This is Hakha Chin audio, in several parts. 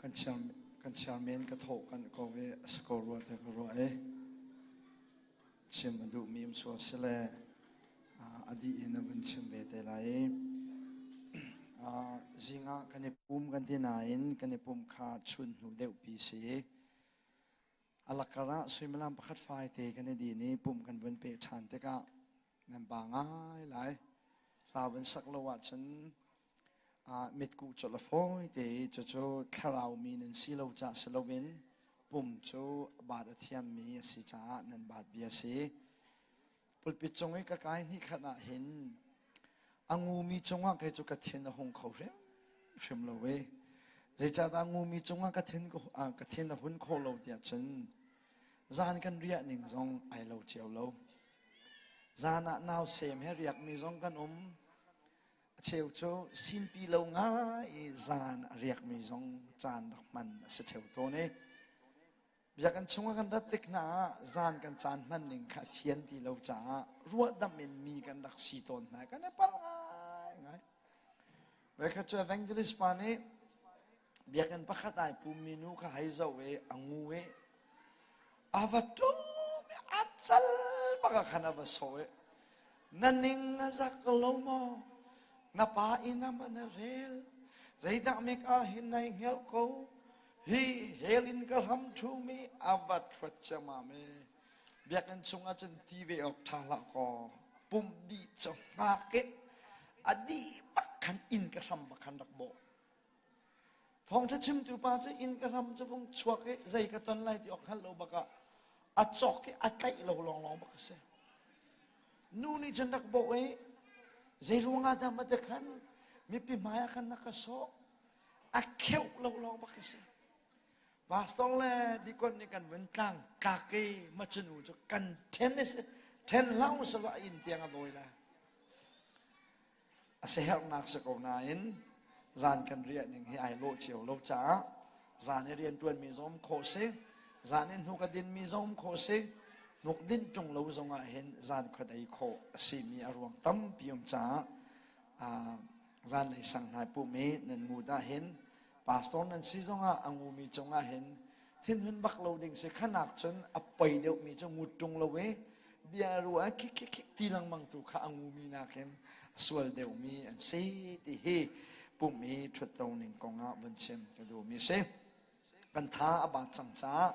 Kan chair kan chairman ka thawh kan ko ve a si ko rua te ka ruah i chim a duhmi um sual sile a dih in a vun chim ve te lai i zing ah kan i pum kan ti nain kan i pum kha chun hnu deuh pi si. A lakar ah suimilam pakhat fai te kan i din i pum kan vun peh ṭhan tikah nan ba ngai lai. Hla vun sak lo ahcun mitkuh colh a fawi te i cucu thlarau mi nan si lo caah si loin pum cu baat a thiammi a si caah nan baat bia a si. Pulpit cung i ka kai hnih khat ah hin a ngumi cungah kei cu ka thin a hung kho hrimhrim lo i zeicahdah ngumi cungah ka thin ka thin a hun khawh lo tiah cun zan kan riah ning zong ai lo cio lo. Zan ah nausem he riakmi zong kan um. A cheu cu sinpi lo ngai i zan a riakmi zong caan rak hman a si ṭheo tawn i Biakinn chungah kan rat tik hna ah zan kan caan hman ning kha fian ti lo caah ruahdamh in mi kan rak si tawn hna. Kan i palh ngaingai. Voikhat cu evangelist pa nih biakinn pakhat ai pummi nu kha hei zoh i a ngu i a va ṭum i a cal bak ah khan a va sawh i na ning a zak lo maw? Na pa inn ah maw na rel? Zeidah mek ah hin nai hngelh ko? Hi hell in ka hram ṭhumi a va ṭhuat ciammam i biakinn chungah cun ti ve awk ṭha hlah kaw pumh dih cu hngak i a dih bak khan inn ka hram bak khan rak bawh. Thawngṭha chimtu pa cu inn ka hram cu vung chuak i zei ka ton lai ti awk hngalh lo bakah a cawk i a tlaih lo lawnglawng bak a si. Nu nih cun rak bawh i zei ruangah dah mate khan mipi hmai ah khan na ka sawh a kheuh lo lawng bak a si pastor le dikon nih kan vun tlang tlak i macunu cu kan then si then hlau sala inn tiang a dawi lai a sehernak si ko nain zan kan riah ning hi ai lawh cio lo caah zan i rian tuan mi zong khawh si zan in hnuk a din mi zong khawh si hnuk din ṭung lo zong ah hin zan khuadei khawh a si mi a ruang tampi um caah zanlei sang hnai pum i nan ngut ahhin pastor nan si zongah a ngumi cungah hin thinhun bak lo ding si khanak cun a poi deuhmi cu ngut ṭung lo i bia ruah khik khik khik ti lengmang tu kha a ngumi nakin a sual deuhmi an si ti hi pum i ṭhutto ning kongah vun chim ka duhmi si kan tha a bat cang caah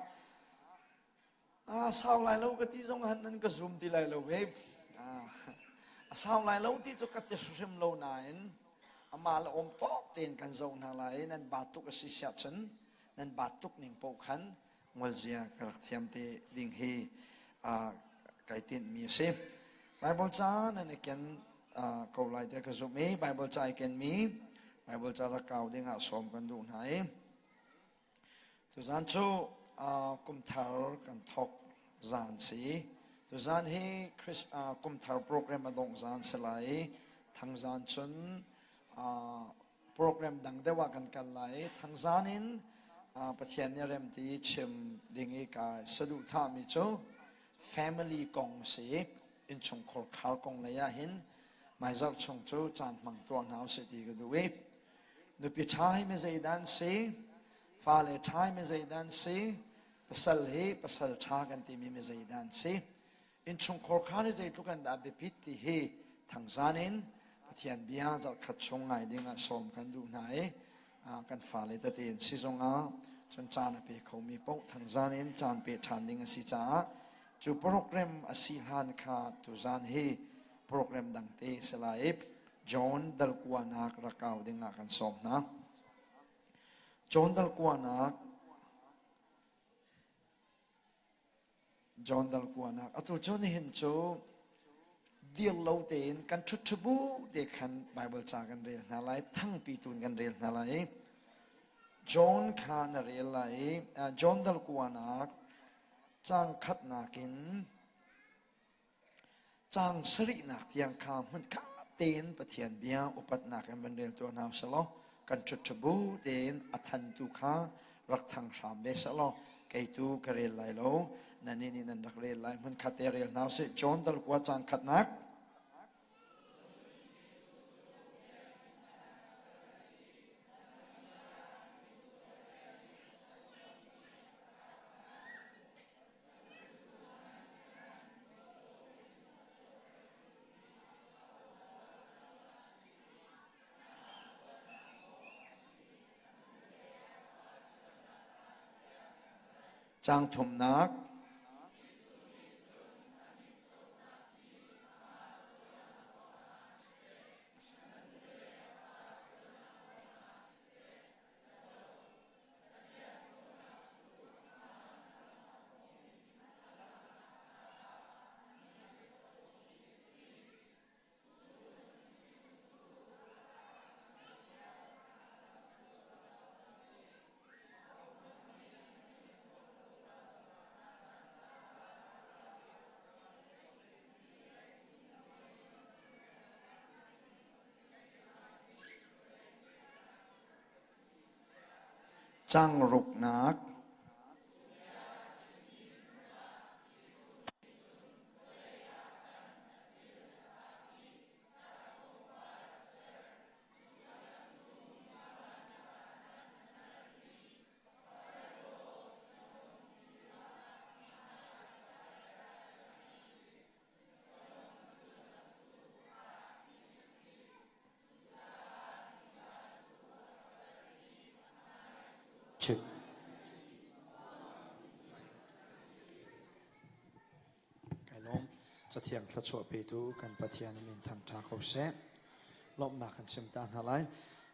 A sau lai lo ka ti zong ah nan ka zum ti lai lo ve. A sau lai lo ti cu ka ti hrim lo nain amah le awm tawk tein kan zoh hna lai i nan baat tuk a si siah cun nan baat tuk ning paoh khan ngolzia ka rak thiam te ding hi kai tinhmi a si. Bible ca nan i ken ko lai tiah ka zumh i Bible ca i kenmi Bible ca rak kau ding ah sawm kan duh hna i Tuzaan cu kumthar kan thawk zaan si. Tuzaan hi kumthar program a dongh zaan si lai i thangzaan cun program dang deuh ah kan kal lai i thangzaan in Pathian nih rem ti chim ding i ka saduhthahmi cu family kong si. Innchungkhar khar kong lei ah hin hmaizarh chung cu caan hmang tuah hna usih ti ka duh i Nupi ṭha hi mi zeidah an si? Fale ṭha hi mi zeidah an si? Pasal hi pasal ṭha kan timi mi zeidah an si? Innchungkhar kha nih zeitluk an dah biapit ti hi thangzan in Pathian bia zarhkhat chung ngai ding ah sawm kan duh hna i kan fale tete in si zongah cun caan a pe khomi paoh thangzan in caan pe ṭhan ding a si caah cu program a si hlan kha tuzan hi program dangte si lai i John dal kuanak rak kau ding ah kan sawm hna. John dal kuanak John dal kuanak atu cu nihin cu dir lo tein kan ṭhut bu te khan Bible ca kan rel hna lai thangpi tun kan rel hna lai John kha na rel lai i John dal kuanak cang khatnak in Caang sarihnak tiang kha hmunkhat tein Pathian bia upatnak in van rel tuah hna usih kan ṭhutṭhu bu tein a thantu kha rak thang hram ve sehlaw kei tu ka rel lai lo nannih nih nan rak rel lai hmunkhat te rel hna usih John dal kua caang khatnak Caang thumnak. Caang ruknak. Check. Kai lawm. Cathiang thluachuah petu kan Pathian min thangṭha ko seh. Lawmhnak kan chim ta hna lai.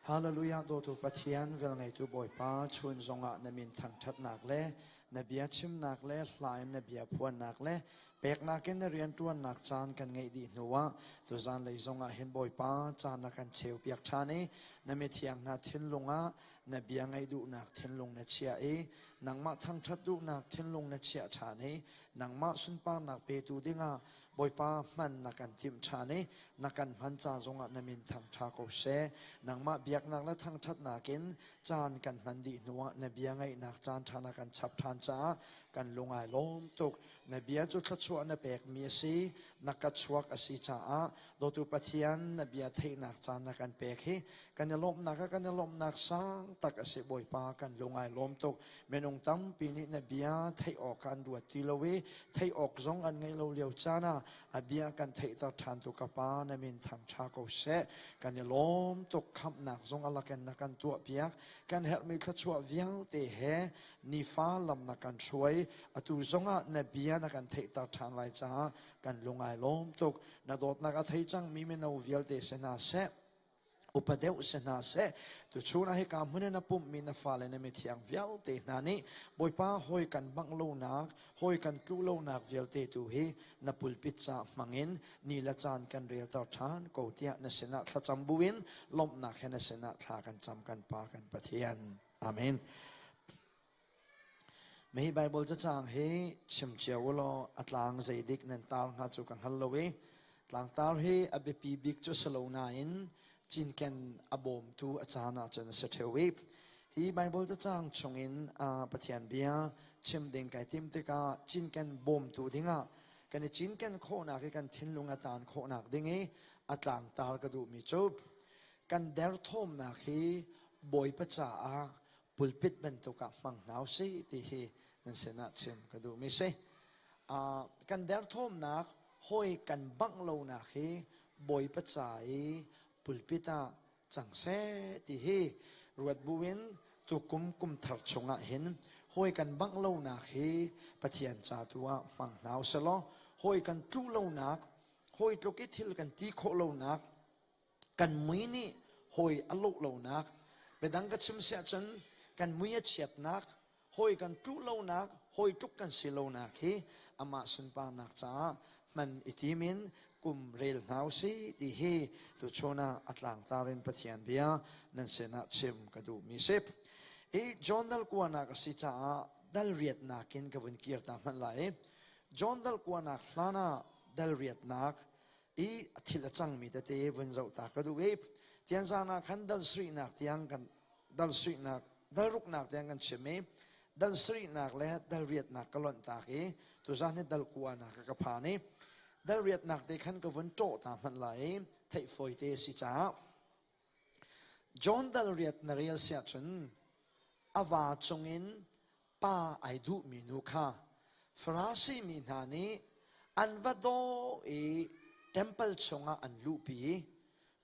Hallelujah dawtu Pathian velngeitu Bawipa chun zongah na min thangṭhatnak le na bia chimnak le hla in na bia phuannak le peknak in na rianṭuannak caan kan ngeih dih hnuah tuzan lei zongah hin Bawipa caan na kan cheu piak ṭhan i na mithiang hna thinlung ah na bia ngaih duhnak thinlung na chiah i nangmah thangṭhat duhnak thinlung na chiah ṭhan i nangmah sunparnak petu dingah Bawipa hman na kan timh ṭhan i na kan hman ca zongah na min thangṭha ko seh. Nangmah biaknak le thangṭhatnak in caan kan hman dih hnuah na bia ngaihnak caan ṭha na kan chap ṭhan caah kan lung ai lawm tuk. Na bia cu thluachuah na pekmi a si, na ka chuak a si caah dawtu Pathian na bia theihnak caan na kan pek hi kan i lawmhnak ah kan i lawmhnak sang tak a si Bawipa kan lung ai lawm tuk. Minung tampi nih na bia theih awk an ruat ti lo i theih awk zong an ngeih lo lio caan ah a bia kan theihter ṭhan tu ka pa na min thangṭha ko seh. Kan i lawm tuk khamhnak zong a lakin na kan tuahpiak. Kan herhmi thluachuah vialte he nifa lam na kan hruai. Atu zongah na bia na kan theihter ṭhan lai caah kan lung ai lawm tuk. Na dawtnak a thei cangmi mino vialte si hna seh. Upa deuh si hna seh, tuchun ah hika hmun in a pumhmi na fale na mithiang vialte hna nih Bawipa hawi kan bangh lonak, hawi kan tlu lonak vialte tu hi na pulpit ca hmangin ni le caan kan relter ṭhan ko tiah na sinah thlacam buin lawmhnak he na sinah thla kan cam kan Pa kan Pathian. Amen. Mei Bible cacang hi chim cio u law a tlang zeidik nan tar hnga cu ka hngal lo i tlangtar hi a biapi bik cu si lo nain cinken a bawmtu a caan ahcun a si ṭheo i hi Bible cacang chungin Pathian bia chim ding kai tim tikah cinken bawmtu dingah kan i cinken khawhnak i kan thinlung a taan khawhnak ding i a tlangtar ka duhmi cu kan derthawmnak hi Bawipa caah pulpit bantuk ah hmang hna usih ti hi nan sinah chim ka duhmi si. Uh, kan derthawmnak hawi kan bangh lonak hi Bawipa ca i pulpit ah cang seh ti hi ruat buin tukum kum thar chungah hin hawi kan bangh lonak hi Pathian ca tu ah hmang hna usih law hawi kan tlu lonak hawi tluk i thil kan ti khawh lonak kan mui nih hawi a lawh lonak biadang ka chim siah cun kan mui a chiatnak hawi kan tluh lonak hawi tluk kan si lonak hi amah sunparnak caah hman i tim in kum rel hna usih ti hi tuchun ah a tlangtar in Pathian bia nan sinah chim ka duhmi si. I John dal kuanak a si caah dal riatnak in ka vun kir ta hmanh lai. John dal kuanak hlan ah dal riatnak i thil a cangmi tete vun zoh ta ka duh i tianzan ah khan dal sarihnak tiang kan dal sarihnak dal ruknak tiang kan chim i dal sarihnak le dal riatnak ka lonh tak i tuzan hi dal kuanak ka phan i dal riatnak te khan ka vun ṭawh ta hmanh lai i theih fawi te si caah John dal riat na rel siah cun a va cungin pa ai duhmi nu kha Farasi mi hna nih an va daw i temple chungah an luhpi.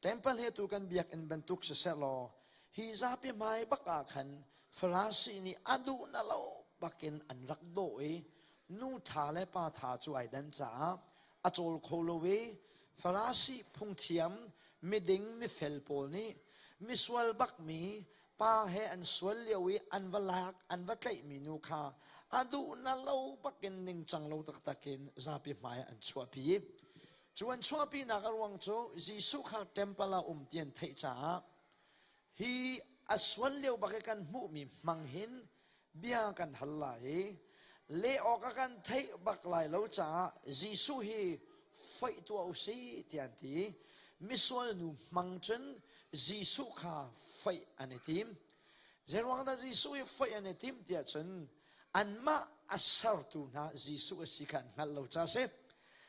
Temple he tu kan biakinn bantuk siseh law hi zapi hmai bak ah khan Farasi nih a duh na lo bakin an rak dawh i nu tha le pa tha cu ai dan caah a cawl kho lo i Farasi phungthiam miding mifel pawl nih misual bakmi pa he an sual lio i an va lak an va tlaihmi nu kha a duh na lo bakin ningcang lo taktak in zapi hmai an chuahpi. Cu an chuahpinak a ruang cu Jesuh kha temple ah um ti an theih caah hi a sual lio bak i kan hmuhmi hmang hin bia kan hal lai i leh awk a kan theih bak lai lo caah Jesuh hi foih tuah u si tiah an ti. Misual nu hmang cun Jesuh kha foih an i tim. Zeiruang dah Jesuh hi foih an i timh tiah cun anmah a sertu hna Jesuh a si kha an hngalh lo caah a si.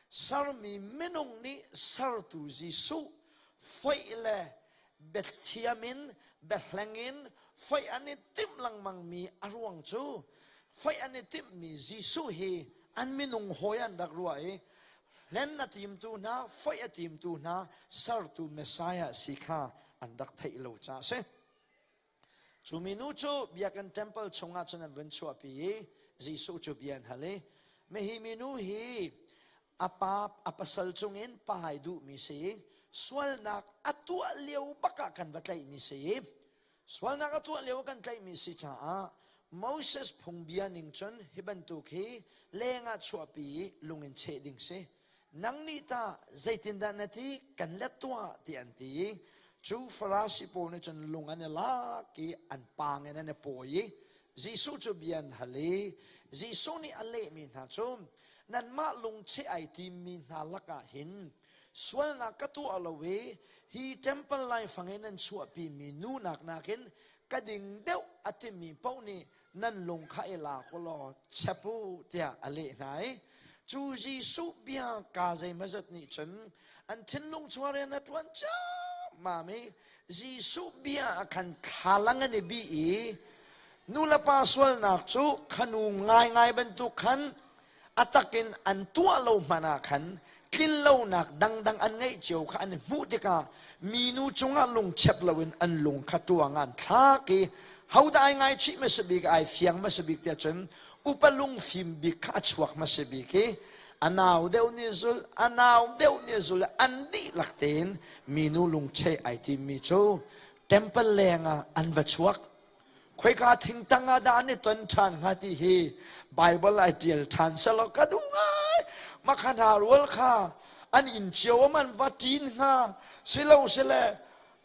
Sermi minung nih sertu Jesuh foih le biathiam in biahleng in foih an i timh lengmangmi a ruang cu foih an i timhmi Jesuh hi an minung hawi an rak ruah i hlen a timtu hna foih a timtu hna sertu Messiah si kha an rak theih lo caah a si. Cu minu cu biakinn temple chungah cun an vun chuahpi i Jesuh cu bia an hal i, Mihi minu hi a pa a pasal cungin pa ai duhmi si i sualnak a tuah lio bak ah kan va tlaihmi si i sualnak a tuah lio kan tlaihmi si caah Moses phungbia ning cun hi bantuk hi lengah chuahpi i lung in cheh ding si. Nang nih tah zeitindah na ti? Kan let tuah ti an ti i cu Farasi pawl nih cun lung an i lak i an paang in an i pawi i Jesuh cu bia an hal i Jesuh nih a lehmi hna cu nanmah lungcheh ai timmi hna lakah hin sualnak ka tuah lo i hi temple laifang in nan chuahpimi nu nak nakin ka ding deuh a timi paoh nih nan lung kha i lak u law chep u tiah a leh hna i cu Jesuh bia kaa zeimawzat nih cun an thinlung chungah rian a ṭuan ciammam i Jesuh bia ah khan thlalang an i bih i nu le pa sualnak cu khanu ngaingai bantuk khan a takin an tuah lo hmanh ah khan tlinlonak dangdang an ngeih cio kha an hmuh tikah minu cungah lungchep loin an lung kha ṭuang an thlak i hodah ai ngaichih hmasa bik ai fiang hmasa bik tiah cun upa lungfim bik kha a chuak hmasa bik i a nau deuh nih zul a nau deuh nih zul an dihlak tein minu lungcheh ai timmi cu temple lengah an va chuak. Khoika thingtang ah dah an i ton ṭhan hnga ti hi Baibal ai ṭial ṭhan selaw ka duh ngai. Makha hna rual kha an inn cio um an va ṭin hnga. Silo sile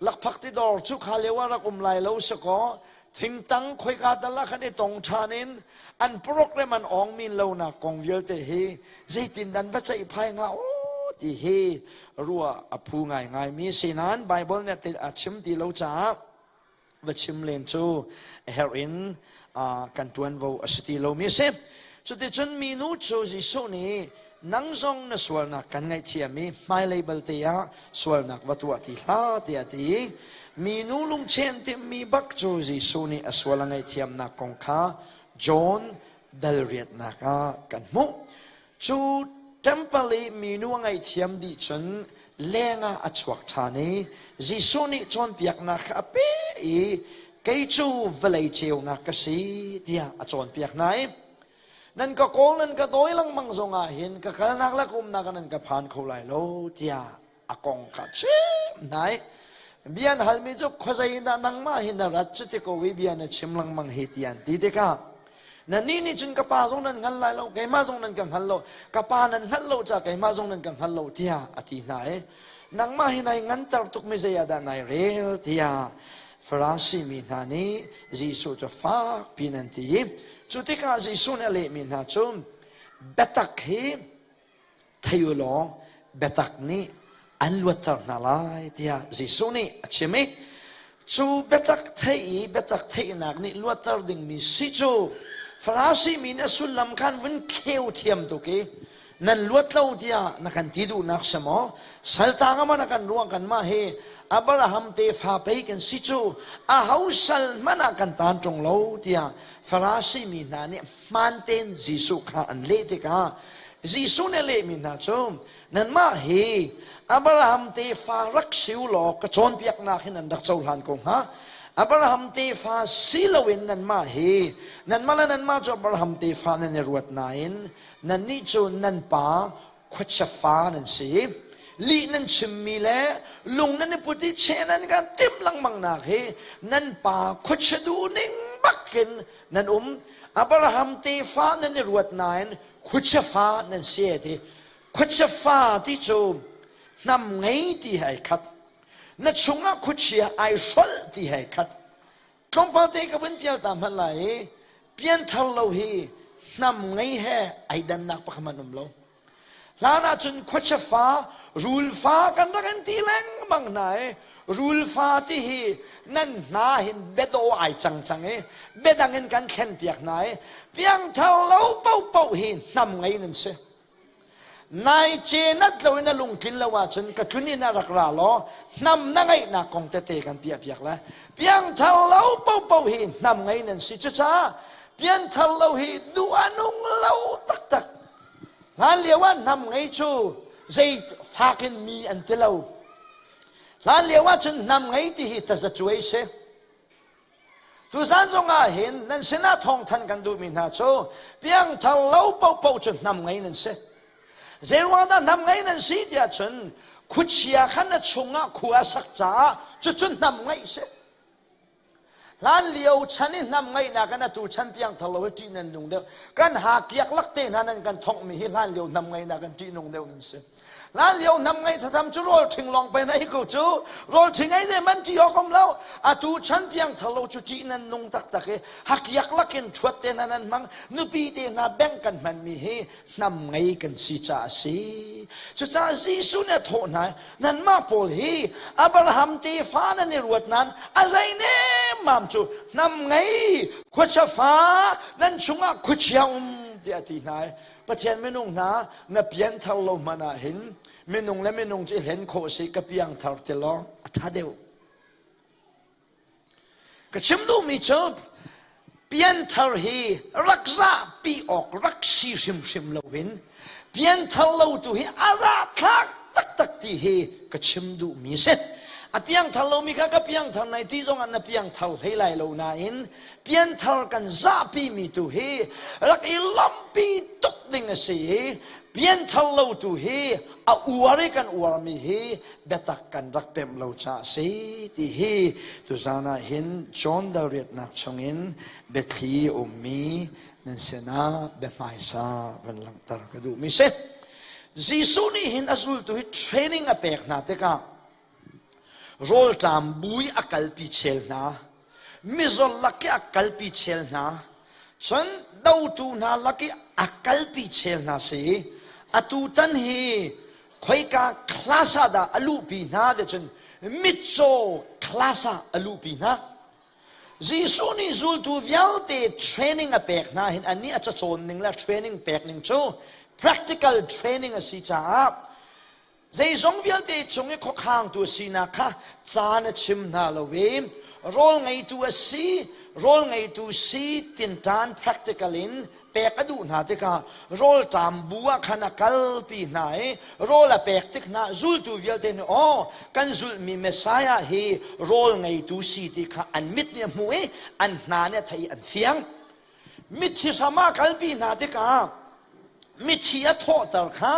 lakphak ti dawr cu kha lio ah rak um lai lo sakaw thingtang khoika dal ah khan i tong ṭhan in an program an awng min lonak kong vialte hi zeitin dan va ceih phai hnga aw ti hi ruah a phu ngaingai mi si nain Baibal nih a chim ti lo caah va chim len cu a herh in kan ṭuanvo a si ti lomi a si. Cuticun minu cu Jesuh nih nang zong na sualnak kan ngaihthiam i hmailei balte ah sualnak va tuah ti hlah tiah a ti. Minu lungchen timhmi bak cu Jesuh nih a sual a ngaihthiamnak kong kha John dal riatnak ah kan hmuh. Cu temple i minu a ngaihthiam dih cun lengah a chuak ṭhan i Jesuh nih cawnpiaknak kha a pe i kei cu vawlei ceunak ka si tiah a cawnpiak hna i nan ka kawl nan ka dawi lengmang zongah hin ka kalnak le ka umnak ah nan ka phan kho lai lo tiah a kong kha chim hna i bia an halmi cu khuazei in dah nangmah hi na rat cuti ko i bia na chim lengmang hi ti an ti tikah nannih nih cun ka pa zong nan hngal lai lo keimah zong nan ka hngal lo ka pa nan hngalh lo caah keimah zong nan ka hngal lo tiah a ti hna i nangmah hi nai nganter tukmi zei ah dah nai rel tiah Farasi mi hna nih Jesuh cu fak piin an ti i cu tikah Jesuh nih a lehmi hna cu biatak hi thei u law biatak nih an luatter hna lai tiah Jesuh nih a chim i cu biatak theih i biatak theihnak nih luatter dingmi si cu Farasi mi nih a sullam khan vun kheu thiam tuk i nan luat lo tiah na kan ti duhnak si maw saltang ah maw na kan ruah kanmah hi Abraham tefa pei kan si cu aho sal hmanh ah kan taan ṭung lo tiah Farasi mi hna nih hmaan tein Jesuh kha an leh tikah Jesuh nih a lehmi hna cu nanmah hi Abraham tefa rak si u law ka cawnpiaknak hin nan rak cohlan ko hnga. Abraham tefa si loin nanmah hi nanmah le nanmah cu Abraham tefa nan i ruat nain nannih cu nan pa khuachia fa nan si. Lih nan chimmi le lung nan i put i cheh nan kan timh lengmang nak hi nan pa khuachia duhning bakin nan um. Abraham tefa nan i ruat nain khuachia fa nan si ti. Khuachia fa ti cu hnam ngei ti he ai khat. Na chungah khuachia ai hrolh ti he khat. Tlawmpal te ka vun pial ta hmanh lai i pianthar lo hi hnam ngei he ai dannak pakhat hmanh um lo. Hlan ahcun khuachia fa, rul fa kan rak in ti lengmang hna i rul fa ti hi nan hna hin biadawh ai cang cang i biadang in kan thlen piak hna i piangthar lo paohpaoh hi hnam ngei nan si. Nai ce nat lo in a lungtlin lo ahcun ka tlun in a rak ra law hnam na ngeihnak kong tete kan piah piak le piangthar lo popo hi hnam ngei nan si. Cucaah pianthar lo hi duh a nung lo taktak. Hlan lio ah hnam ngei cu zei fak in mi an ti lo. Hlan lio ah cun hnam ngei ti hi tazacuai si. Tuzan zongah hin nan sinah thawngthan kan duhmi hna cu piangthar lo paohpaoh cu hnam ngei nan si. Zeiruang dah hnam ngei nan si tiah cun khuachia kha na chungah khua a sak caah cucu hnam ngeih si. Hlan lio chan i hnam ngeihnak in atu chan piangthar lo hi ṭih nan nung deuh. Kan ha kiak lak te hna nan kan thonghmi hi hlan lio hnam ngeihnak in ṭih nung deuh nan si. Hlan lio hnam ngei thatham cu rawl ṭhing lawng pe na ko cu rawl ṭhing ei zei man ṭi awk um lo atu chan piang thar lo cu ṭih nan nung taktak i hakiak lakin ṭhuat te hna nan hmang nupi te hna bank kan hmanmi hi hnam ngei kan si caah a si cucaah Jesuh nih a thawh hna nanmah pawl hi Abraham tefa nan i ruat nain a zei nemmam cu hnam ngei khuachia fa nan chungah khuachia um tiah a ti hna i Pathian minung hna na pianthar lo hmanh ah hin minung le minung cu i hlen khawh si ka piangthar ti law a ṭha deuh. Ka chim duhmi cu pianthar hi rak zahpi awk rak si hrimhrim loin pianthar lo tu hi a zahthlak taktak ti hi ka chim duhmi si. A piangthar lomi kha ka piangthar nai ti zongah na piangthar hlei lai lo nain pianthar kan zahpi mi tu hi rak i lawmhpi tuk ding a si i pianthar lo tu hi a uar i kan uarmi hi biatak kan rak pemh lo caah a si ti hi tuzaan ah hin John dal riatnak chungin biathli a ummi nan sinah biahmaisa van langhter ka duhmi si. Jesuh nih hin a zultu hi training a pek hna tikah rawlṭam bui a kalpi chel hna mizor lak i a kalpi chel hna cun dotu hna lak i a kalpi chel hna si atu tan hi khoika class ah dah a luhpi hna ti cun mitcaw class ah a luhpi hna Jesuh nih zultu vialte training a pek hna hin annih a cacawn ning le training pek ning cu practical training a si caah Zeizong vialte cung i khuakhangtu a sinak kha caan a chim hna lo i rawl ngeitu a si, rawl ngeitu si tinṭan practical in pek a duh hna tikah rawlṭam bu ah khan a kalpi hna i rawl a pek tik hna zultu vialte nih aw kan zulhmi Messiah hi rawl ngeitu si ti kha an mit nih a hmuh i an hna nih a theih i an fiang. Mithi hram ah kalpi hna tikah mithi a thawhter kha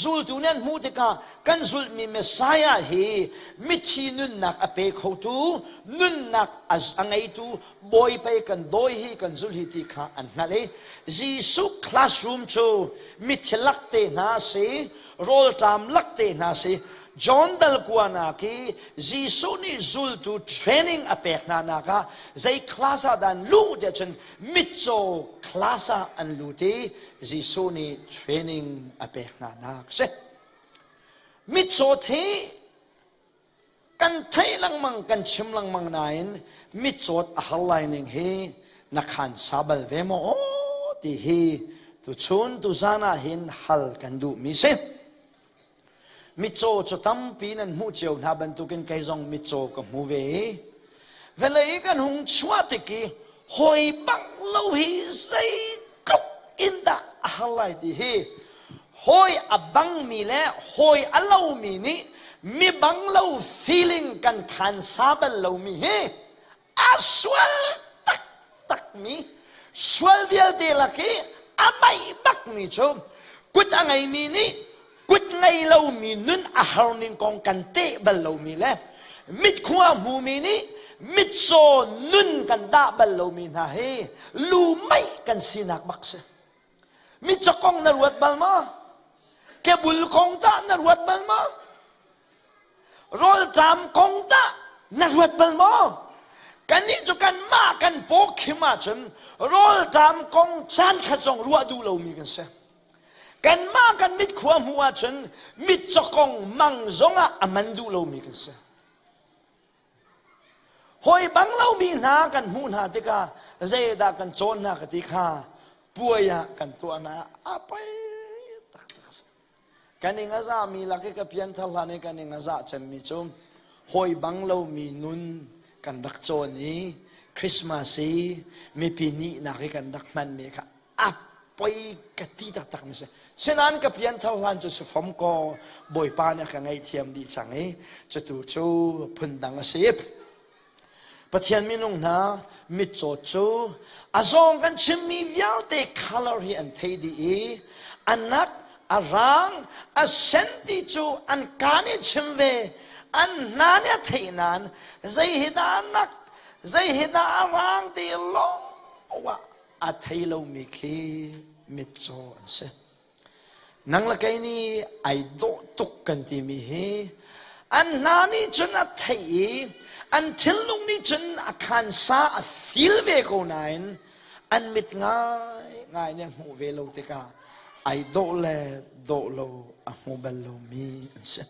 zultu nih an hmuh tikah kan zulhmi Messiah hi mithi nunnak a pe khotu nunnak a ngeitu Bawipa i kan dawi hi kan zulh hi ti kha an hngalh i Jesuh classroom cu mithi lak te hna si rawlṭam lak te hna si John dal kuanak i Jesuh nih zultu training a pek hna nak ah zei class ah dah an luh tiah cun mitcaw class ah an lut i Jesuh nih training a pek hna nak si. Mitcaw thi kan theih lengmang kan chim lengmang nain mitcawt a har lai ning hi na khan sa bal ve maw aw ti hi tuchun tuzan ah hin hal kan duhmi si. Mitcaw cu tampi nan hmuh cio hna bantukin kei zong mitcaw ka hmu ve i vawlei kan hung chuah tik i hawi bang lo hi zeitluk in dah a har lai ti hi hawi a bangmi le hawi a lomi nih mi bang lo feeling kan khan sa bal lomi hi. A sual taktakmi sual vialte lak i a meih bakmi cu kut a ngeimi nih kut ngei lomi nun a har ning kong kan teh bal lomi le mitkhua hmumi nih mitcaw nun kan dah bal lomi hna hi lu meih kan sinak bak si. Mitcaw kong na ruat bal maw? Kebul kong tah na ruat bal maw? Rawlṭam kong tah na ruat bal maw? Kannih cu kanmah kan paw khim ahcun rawlṭam kong caan khat zong ruah duh lomi kan si. Kanmah kan mit khua hmuh ahcun mitcaw kong mang zongah a man duh lomi kan si. Hawi bang lomi hna kan hmuh hna tikah zeidah kan cawn hna ka ti kha puai ah kan tuah hna a poi taktak a si. Kan ing a zami lak i ka pianthar hlan i kan ing a zah cemmi cu hawi bang lomi nun kan rak cawn i Christmas i mipi nihnak i kan rak hmanmi kha a poi ka ti taktak mi si. Sinain ka pianthar hlan cu si fom kaw Bawipa nih a ka ngaihthiam dih cang i cutu cu phundang a si. Pathian minung hna mitcaw cu a zawng kan chimmi vialte color hi an thei dih i a nak, a rang, a sen ti cu an ka nih chim ve, an hna nih a theih nain zei hi dah a nak, zei hi dah a rang ti lawng ah a thei lomi khi mitcaw an si. Nang le kei nih ai dawh tuk kan timi hi an hna nih cun a theih i an thinlung nih cun a khansa a feel ve ko nain an mit ngai ngai nih a hmuh ve lo tikah ai dawh le dawh lo a hmu bal lomi an si.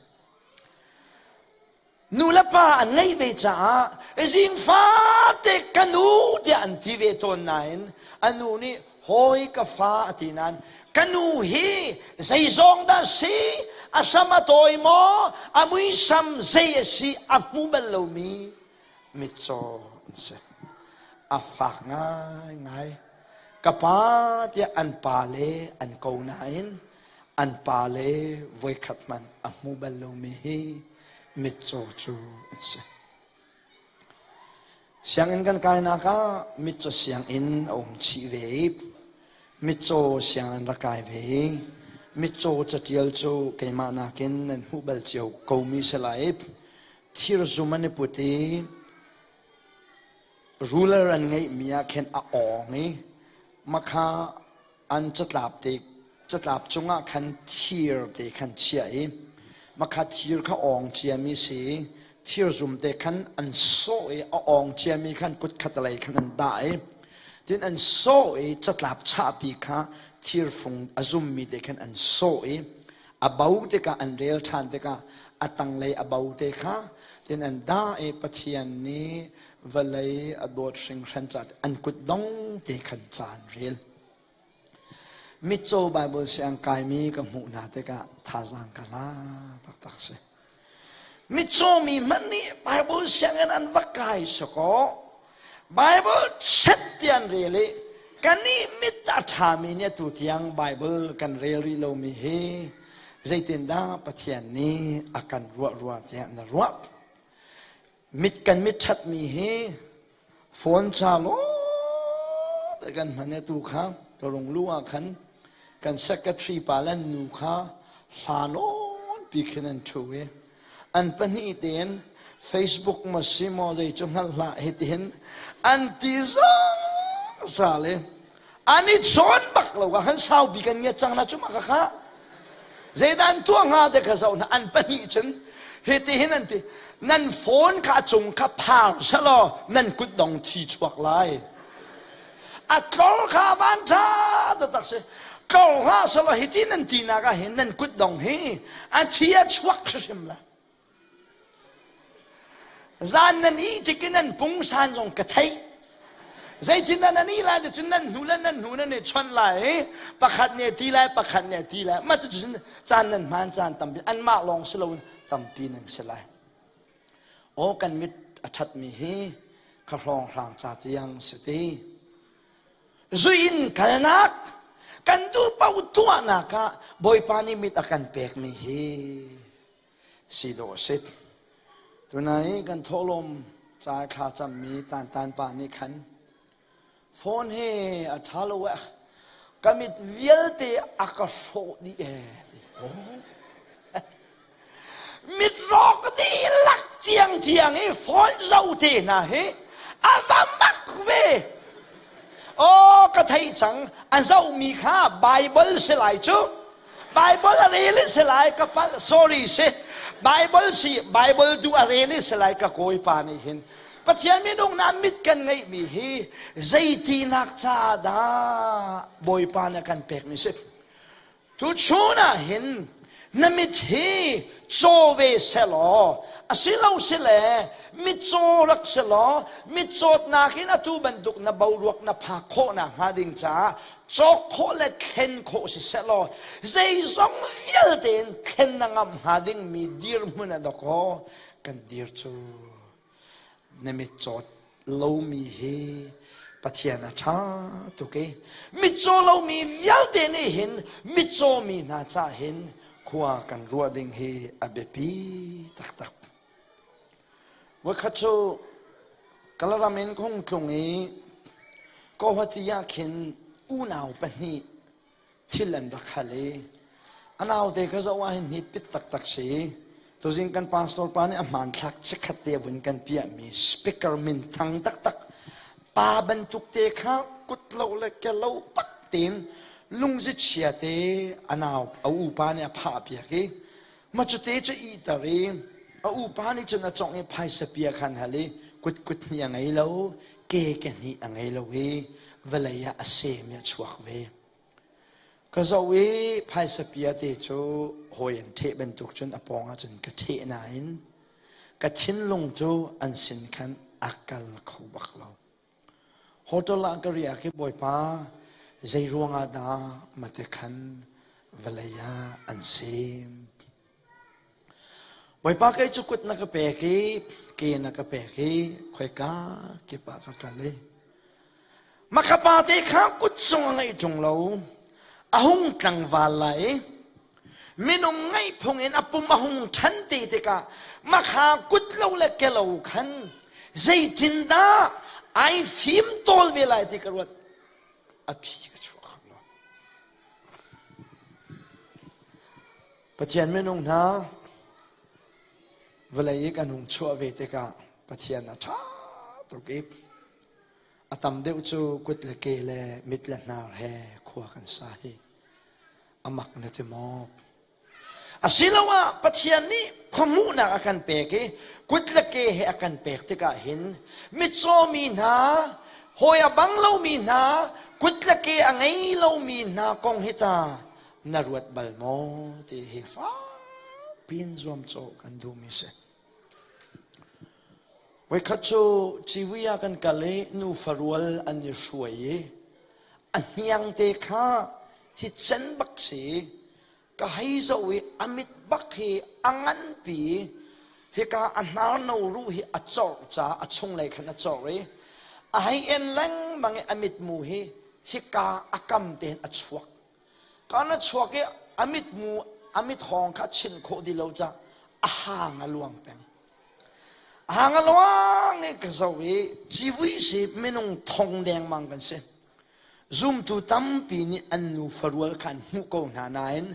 Nu le pa an ngeih ve caah zing fate ka nu tiah an ti ve tawn nain a nu nih hawi ka fa a ti nain ka nu hi zeizong dah si a sam a tawi maw a muisam zei a si a hmu bal lomi mitcaw an si a fak ngaingai ka pa tiah an pa le an ko nain an pa le voikhat hmanh a hmu bal lomi hi mitcaw cu an si. Sianginn kan kainak ah mitcaw sianginn a um chih ve i mitcaw sianginn rak kai ve i mitcaw catial cu keimah nakin nan hmuh bal cio komi si lai i thirzum an i put i ruler an ngeihmi ah khin a awng i makha an catlap te catlap cungah khan thir te khan chiah i makha thir kha awng ciami si thir zum te khan an sawh i a awng ciami khan kut khatalei khan an dah i tin an sawh i catlap chahpi kha thir fung a zummi te khan an sawh i a bo tikah an rel ṭhan tikah a tanglei a bo te kha tin an dah i Pathian nih vawlei a dawt hringhran ca an kut dong te khan ca an rel. Mitcaw Baibal siang kaimi ka hmuh hna tikah thazaang ka la taktak si. Mitcaw mi hmanh nih Baibal sianginn an va kai sakaw Baibal chet ti an rel i kannih mit a ṭhami nih atu tiang Baibal kan rel rih lomi hi zeitindah Pathian nih a kan ruah rua tiah na ruah? Mit kan mit ṭhatmi hi phone ca law te kan hman i atu kha ka rung lu ah khan kan secretary pa le an nu kha hla nawn pi khin an ṭhu i an pahnih tein Facebook maw si maw zei cu hngalh hlah hitihin an ti zungzal i an i chawn bak lo ka khan saupi kan ngiat cang na cu ma ka kha zeidah an tuah hnga te kha zoh hna an pahnih cun hitihin an ti nan phone kha a cung kha phar selaw nan kut dong thi chuak lai a tlor kha van ṭha taktak si tlor hlah selaw hiti nan tinak ah hin nan kut dong hi a thi a chuak hrimhrim lai zan nan ih tik in nan pungsan zong ka theih zeitin dah nan ih lai ti cun nan hnu le nan hnu nan i chawnh lai i pakhat nih a ti lai pakhat nih a ti lai mah cucun caan nan hmaan caan tampi anmah lawng si loin tampi nan si lai Aw kan mit a ṭhatmi hi ka hrawnghrang ca tiang si ti. Zuin kalnak kan duh paoh tuahnak ah Bawipa nih mit a kan pekmi hi si dawh a si. Tunai kan thawhlawm. Ca thla cammi tantan pa nih khan phone he a ṭha lo eh ka mit vialte a ka hrawh dih eh. Mit rawk dihlak tiangtiang i phone zoh te hna hi a va mak ve. Aw ka theih cang a zohmi kha Bible si lai cu. Bible a rel i si lai ka palh sorry si. Bible si Bible tu a rel i si lai ka kawipa nih hin Pathian minung na mit kan ngeihmi hi zeitinak ca dah Bawipa nih a kan pekmi si. Tuchun ah hin na mit hi caw ve selaw asilo sile mitcaw rak selaw mitcawtnak in atu bantuk na boruak na phak khawh nakhnga ding caah cawk khawh le thlen khawh si selaw zeizong vialte in thlen na ngam hnga dingmi dirhmun a dawkaw kan dir cu. Na mitcawt lomi hi Pathian a ṭha tuk i mitcaw lomi vialte nih hin mitcaw mi hna cah hin khua kan ruah ding hi a biapi taktak. Voikhat cu Kalaram in ka hung tlung i Guwahati ah khin unau pahnih thil an rak hal i a naute ka zoh ah hin hnit pit taktak si. Tuzing kan pastor pa nih a hmanthlak chikkhat te a vun kan piahmi speaker min thang taktak pa bantuk te kha kut lo le ke lo pak tein lungzi chia te a nau a upa nih a phah piak i ma cute cu iter i a upa nih cun a congh i phaisa pia khan hal i kut kut hnih a ngei lo ke ke hnih a ngei lo i vawlei ah a sem i a chuak ve. Ka zoh i phaisa pia te cu hawi an ṭheh bantuk cun a pawng ah cun ka ṭheh nain ka thinlung cu an sin khan a kal kho bak lo. Hotel ah ka riak i Bawipa zei ruangah dah mate khan vawlei ah an sem. Bawipa kei cu kut na ka pek i ke na ka pek i khoika kip ah ka kal i Makhapa te kha kut sung a ngeih ṭung lo a hung tlangval lai i minung ngeih phung in a pum a hung ṭhan te tikah makha kut lo le ke lo khan zeitindah ai fim tawl ve lai ti ka ruat a phi ka chuah kho lo. Pathian minung hna vawlei i kan hung chuah ve tikah Pathian a ṭha tuk i a tam deuh cu kut le ke le mit le hnar he khua kan sa hi a mak na ti maw? Asiloah Pathian nih khuahmuhnak a kan pek i kut le ke he a kan pek tikah hin mitcaw mi hna, hawi a bang lomi hna, kut le ke a ngei lomi hna kong hi ta na ruat bal maw ti hi fakpiin zuamcawh kan duhmi si. Voikhat cu civui ah kan kal i nufa rual an i hruai i a hniang te kha hi cen bak si ka hei zoh i a mit bak hi a nganpi hika a hnarno ruh hi a corh caah a chunglei khan a corh i a hei en lengmang i a mitmu hi hika a kam tein a chuak Kan a chuak i a mitmu a mit hawng kha chinh khawh ti lo cah a hang a luang peng. A hang a luang i ka zoh i civui si minung thong dengmang kan si. Zumtu tampi nih an nu farual kha an hmuh ko hna nain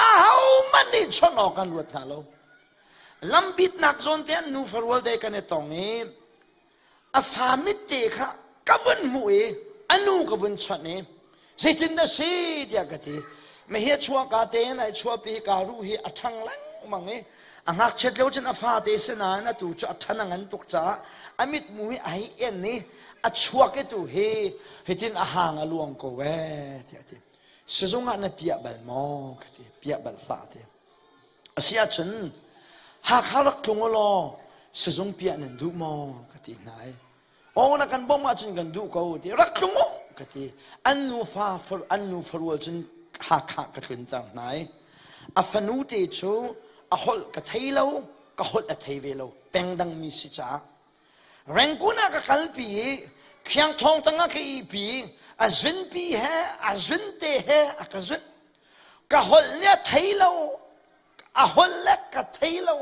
ahohmanh nih chawnh awk an ruat hna lo. Lambitnak zawn te an nu farual te kan i tong i a fa mitte kha ka vun hmuh i a nu ka vun chawnh i zeitin dah si tiah ka ti mehi a chuahka tein ai chuahpi ka ruh hi a ṭhang lengmang i a ngakchiat lio cun a fate si nain atu cu a ṭhan a ngan tuk caah a mitmu hi a hei en i a chuak i tu hi hitin a hang a luang ko ee tiah a ti sizung ah na piah bal maw ka ti piah bal hlah ti Asiahcun Hakha rak tlung u law sizung piah nan duh maw ka ti hna i aw na kan bawmh ahcun kan duh ko ti rak tlung u ka ti an nufa an nu farual cun Hakha ka tlunter hna i a fanu te cu a holh ka thei lo ka holh a thei ve lo peng dangmi si caah Rangoon ah ka kalpi i Khiangthawng tangah ka ihpi a zunpi he a zunte he a ka zunh ka holh nih a thei lo a holh le ka thei lo.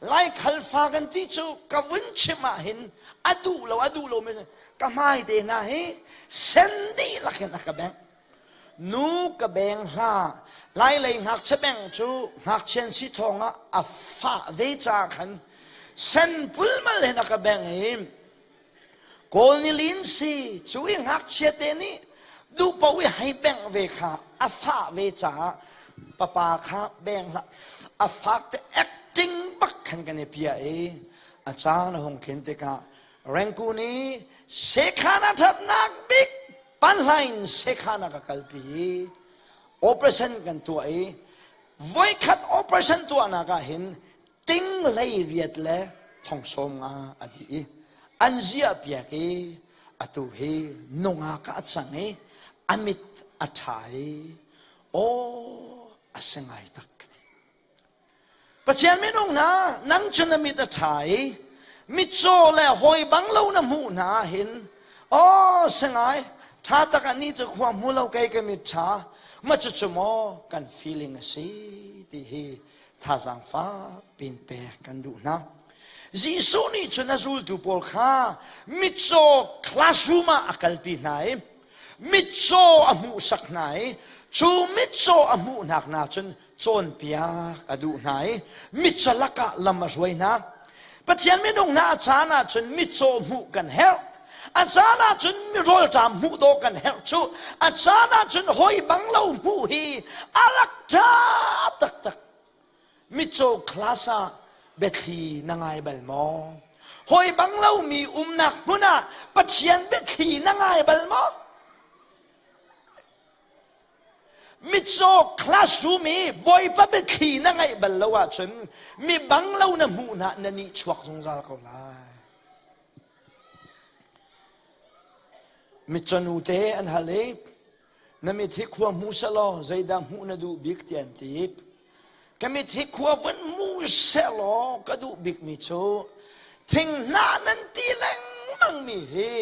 Laikhal fa kan ti cu ka vun chim ah hin a duh lo a duh lo mi ka hmai te hna hi sen dihlak in a ka bengh. Nu ka beng hlah. Lailei ngakchia beng cu ngakchian si thawng ah a fah ve ca khan sen pulmal hin a ka beng i Kawl ni lin si cu i ngakchia te nih duhpo i hei bengh ve kha a fah ve caah papa kha beng hlah a fak te acting bak khan kan i piah i a caan a hung khin tikah Rengkun i sekhan a thatnak bik panhlain sekhan a ka kalpi i operation kan tuah i voikhat operation tuahnak ah hin ting hlei riat le thong sawm nga a dih i an ziah piak i atu hi nungak ah a cang i a mit a ṭha i aw a si ngai tak ka ti. Pathian minung hna nang cu na mit a ṭha i mitcaw le hawi bang lo na hmuh hna hin aw si ngai ṭha tak ani cu khua hmu lo kei ka mit ṭha ma cucu maw kan feeling a si ti hi thazaang fak pin pek kan duh hna. Jesuh nih cun a zultu pawl kha mitcaw classroom ah a kalpi hna i mitcaw a hmuhsak hna i cu mitcaw a hmuhnak hna cun cawnpiak a duh hna i mitcaw lakah lam a hruai hna. Pathian minung hna a caan ah cun mitcaw hmuh kan herh. A caan ah cun mi rawlṭam hmuh dawh kan herh cu. A caan ah cun hawi bang lo hmuh hi a rak ṭha taktak. Mitcaw class ah biathli na ngai bal maw? Hawi bang lomi umnak hmun ah Pathian biathli na ngai bal maw? Mitcaw classroom i Bawipa biathli na ngaih bal lo ahcun mi bang lo na hmuh hna na nih chuak zungzal ko lai. Mitcaw nu te an hal i na mit hi khua hmu selaw zeidah hmuh na duh bik ti an ti. Ka mit hi khua vun hmu selaw ka duh bikmi cu thinghnah nan ti lengmang mi hi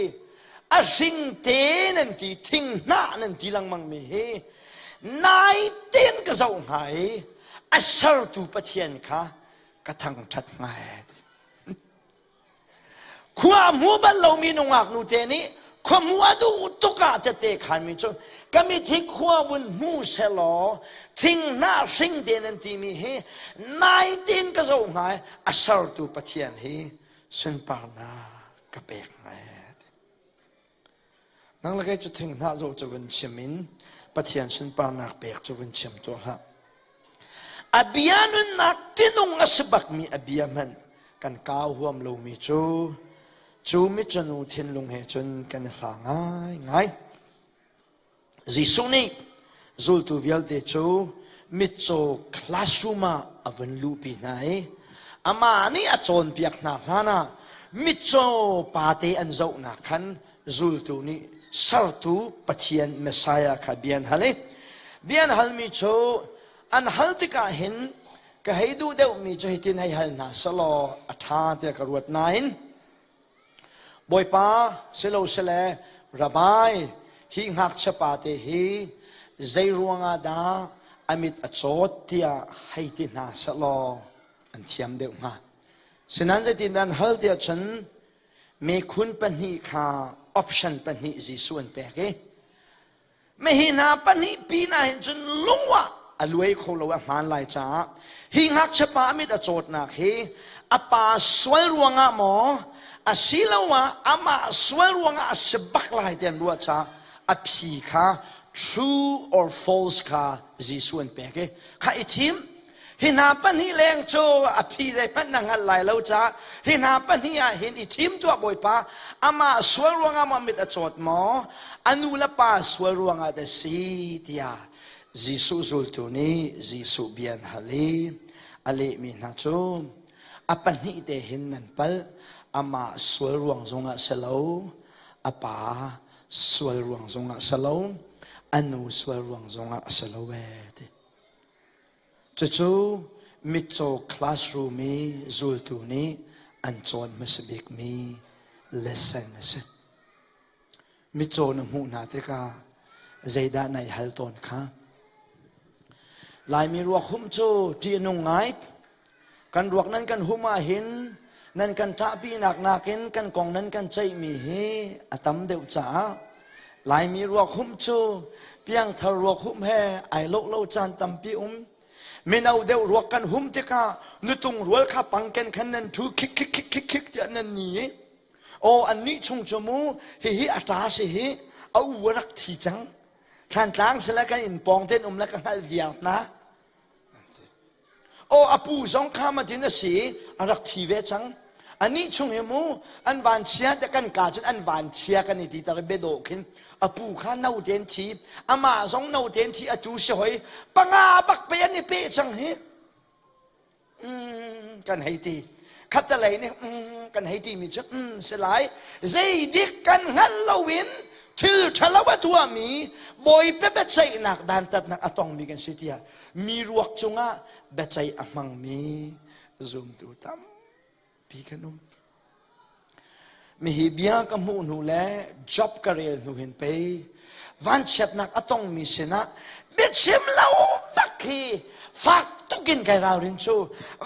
a hring te nan ti thinghnah nan ti lengmang mi hi nai ten ka zoh hnga i a sertu Pathian kha ka thangṭhat hnga ti. Khua hmu bal lomi nungak nute nih khua hmu a duh tuk ah tete khanmi cu ka mit hi khua vun hmu selaw thinghnah hring te nan timi hi nai tin ka zoh hnga i a sertu Pathian hi sunparnak ka pek hnga Nang le kei cu thinghnah zoh cu vun chim in Pathian sunparnak pek cu vun chim tuah hlah. A bia nunnak tinung a si bakmi a bia hmanh kan kau huam lomi cu cu mitcanu thinlung he cun kan i hla ngaingai. Jesuh nih zultu vialte cu mitcaw classroom ah a vun luhpi hna i amah nih a cawnpiak hna hlanah mitcaw pate an zohnak khan zultu nih sertu Pathian Messiah kha bia an hal i bia an halmi cu an hal tikah hin ka hei duh deuhmi cu hitin hei hal hna selaw a ṭha tiah ka ruat nain Bawipa silosile Rabbi hi ngakchia pate hi zei ruangah dah a mit a cawt tiah hei ti hna sehlaw an thiam deuh hnga. Sinan zeitin an hal tiah cun mekhun pahnih kha option pahnih Jesuh an pek i Mihi hna pahnih pinah hin cun lung ah a luai kho lo a hmaan lai caah hi ngakchia pa a mit a cawtnak hi a pa sual ruangah maw asiloah amah sual ruangah a si bak lai ti an ruah caah a phi kha true or false kha Jesuh an pek i kha i thim Hi hna pahnih leng cu a phi zeihmanh na hngalh lai lo caah hi hna pahnih ah hin i thim tuah Bawipa amah sual ruangah maw mit a cawt maw a nu le pa sual ruangah dah si tiah Jesuh zultu nih Jesuh bia an hal i a lehmi hna cu a pahnih te hin nan palh amah sual ruang zongah si lo a pa sual ruang zongah si lo a nu sual ruang zongah a si lo ee ti Cucu mitcaw classroom i zultu nih an cawn hmasa bikmi lesson a si. Mitcaw na hmuh hna tikah zeidah na i hal tawn kha? Laimi ruakhumh cu ṭih a nung ngai. Kan ruak nan kan hum ah hin nan kan ṭahpinak nakin kan kong nan kan ceihmi hi a tam deuh caah Laimi ruak hum cu piangthar ruak hum he ai loh lo caan tampi um. Mino deuh ruak kan hum tikah nutung rual kha pangken khan nan ṭhu khik khik khik khik khik tiah nan ni i aw annih chung cu mu hihi a ṭa si hi a u a rak thi cang. Thlantlang sila kan inn pawng ten um le ka hngalh viar hna. Aw a pu zong kha matin a si a rak thi ve cang. Anih chung hi mu an vanchia te kan ka cun an vanchia kan i ti tar bedawh khin a pu kha no ten thi amah zong no ten thi atu si hoi panga bak pe an i pe cang hi kan hei ti khattelei nih kan hei timi cu si lai zeidik kan hngalh loin thil ṭhalo a tuahmi bawipa biaceihnak dantatnak a tongmi kan si tiah mi ruak cungah biaceih a hmangmi zumtu tampi kan um. Mihi bia ka hmuh hnu le job ka rel hnu hin pei vanchiatnak a tongmi sinah biachim lo bak hi fak tukin kai ralrin cu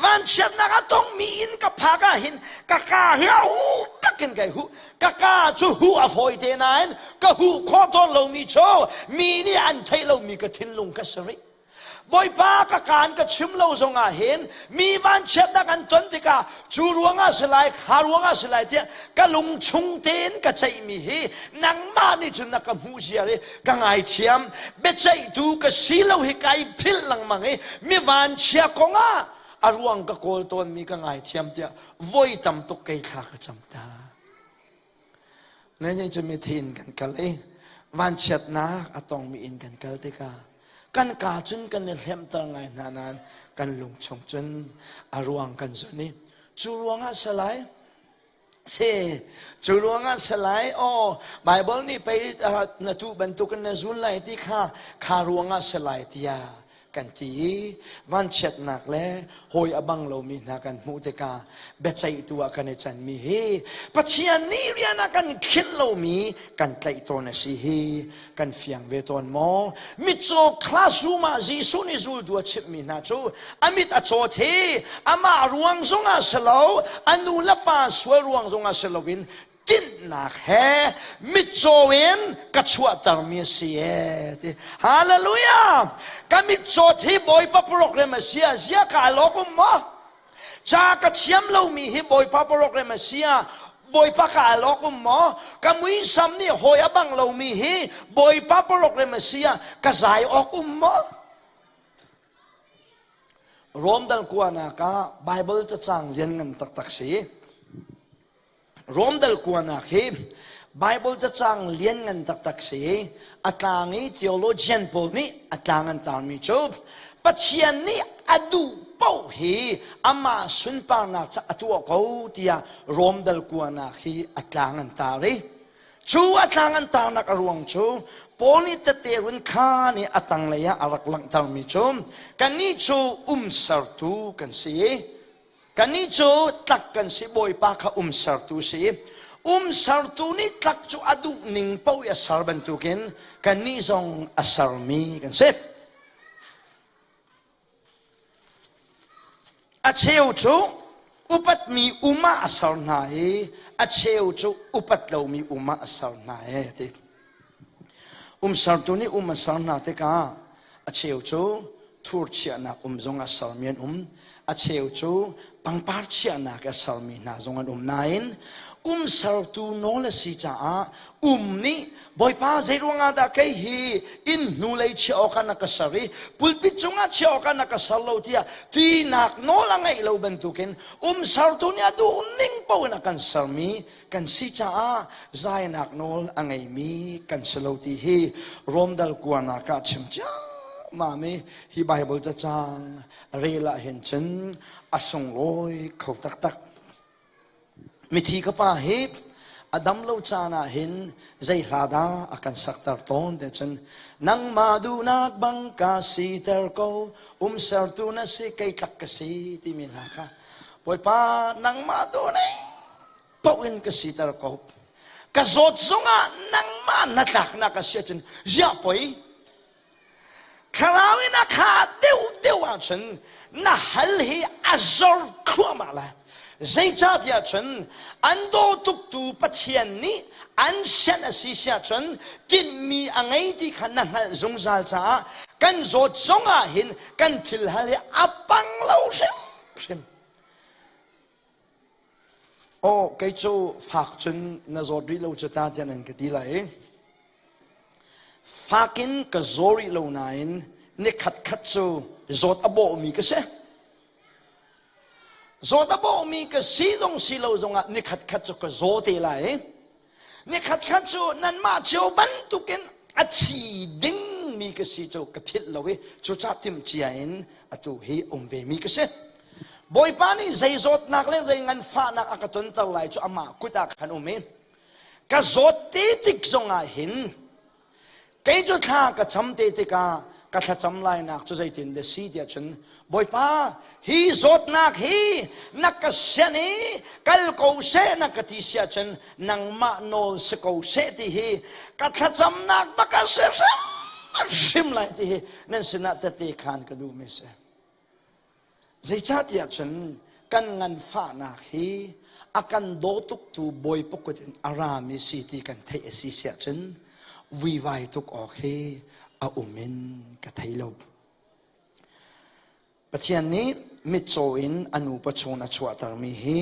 vanchiatnak a tongmi in ka phak ah hin ka ka hi a hu bakin kai hu ka ka cu hu a fawi te nain ka hu khawh tawn lomi cu mi nih an theih lomi ka thinlung ka si rih Bawipa ka kaan ka chim lo zongah hin mi vanchiatnak an ton tikah cu ruangah si lai kha ruangah si lai tiah ka lung chung tein ka ceihmi hi nangmah nih cun na ka hmuh ziar i ka ngaithiam biaceihtu ka si lo hi kai philh lengmang i mi vanchia kongah a ruang ka kawl tawnmi ka ngaithiam tiah voi tam tuk kei thla ka cam ta. Nai cu mithi in kan kal i vanchiatnak a tongmi in kan kal tikah kan kaa cun kan i hlemter ngai hna nain kan lung chung cun a ruang kan zun i cu ruangah salai se cu ruangah salai aw Bible nih pei na tu bantukin na zul lai ti kha kha ruangah salai tiah kan ti i vanchiatnak le hawi a bang lomi hna kan hmuh tikah biaceihtu ah kan i canmi hi Pathian nih rian ah kan khinh lomi kan tlaih tawn a si hi kan fiang ve tawn maw? Mitcaw classroom ah Jesuh nih zultu a chimhmi hna cu a mit a cawt hi amah ruang zongah si lo a nu le pa sual ruang zongah si loin tinhnak he mitcaw in ka chuahtermi a si e ti hallelujah ka mitcawt hi bawipa program a si a zia ka lawk um maw ca ka thiam lomi hi bawipa program a si a bawipa ka lawk um maw ka muisam nih hawi a bang lomi hi bawipa program a si a ka zai awk um maw Rom dal kuanak ah Bible cacang lian ngan taktak si Rom dal kuanak hi Bible cacang lianngan taktak si. A tlang i theologian pawl nih a tlang an tarmi cu Pathian nih a duh paoh hi amah sunparnak ca a tuah ko tiah Rom dal kuanak hi a tlang an tar i cu a tlang an tarnak a ruang cu Paul nih tete run kha nih a tanglei ah a rak langhtermi cu kannih cu umsertu kan si i Kannih cu tlak kan si Bawipa kha umsertu si. Umsertu nih tlak cu a duh ning paoh i a ser bantukin kannih zong a sermi kan si. A cheu cu upatmi um ah a ser hna i a cheu cu upat lomi um ah a ser hna e ti. Umsertu nih um a ser hna tikah a cheu cu thur chiahnak um zong a sermi an um. A cheu cu pangpar chiahnak a sermi hna zong an um nain umsertu nawl a si caah um nih Bawipa zei ruangah dah kei hi inn hnulei chiah awkah na ka ser i pulpit cungah chiah awkah na ka ser lo tiah tinak nawl a ngeih lo bantukin umsertu nih a duh ning paoh in a kan sermi kan si caah zainak nawl a ngeimi kan si lo ti hi Romdal kuanak ah chim ciammam i hi Bible cacang rel ah hin cun a sunglawi kho taktak. Mithi ka pa hi a dam lo caan ah hin zei hla dah a kan sakter tawn te cun nangmah duhnak bang ka siter ko umsertu na si kei tlak ka si timi hla kha Bawipa nangmah duhning paoh in ka siter ko. Ka zawt zongah nangmah na tlaknak a si ahcun ziah poi. Thlarau in a kha deuh deuh ahcun na hal hi a zor thluahmah lai. Zeicahtiah cun an daw tuktu Pathian nih an sianh a si siah cun tinhmi a ngei ti kha na hngalh zungzal caah kan zawt zong ah hin kan thil hal hi a pang lo hrimhrim. Aw kei cu fak cun na zawt rih lo cu ta tiah nan ka ti lai i fak in ka zaw rih lo nain ni khat khat cu zawt a bawhmi ka si. Zawt a bawhmi ka si zong si lo zongah ni khat khat cu ka zaw te lai i ni khat khat cu nanmah cio bantukin a thi dingmi ka si cu ka philh lo i cucah timhcia in atu hi um ve mi ka si. Bawipa nih zei zawtnak le zei nganfahnak a ka tonter lai cu amah kut ah khan um i ka zawt te tik zongah hin Kei cu thla ka cam te tikah ka thlacam lainak cu zeitin dah si tiah cun Bawipa hi zawtnak hi na ka sianh i kal ko seh na ka ti si ahcun nangmah nawl si ko seh ti hi ka thlacamnak bak a si hrimhrim lai ti hi nan sinah tete khan ka duhmi si. Zeicahtiah cun kan nganfahnak hi a kan daw tuktu Bawipa kut in a rami si ti kan theih a si siah cun vuivai tuk awk hi a um in ka thei lo. Pathian nih mitcaw in a nupa chung a chuahtermi hi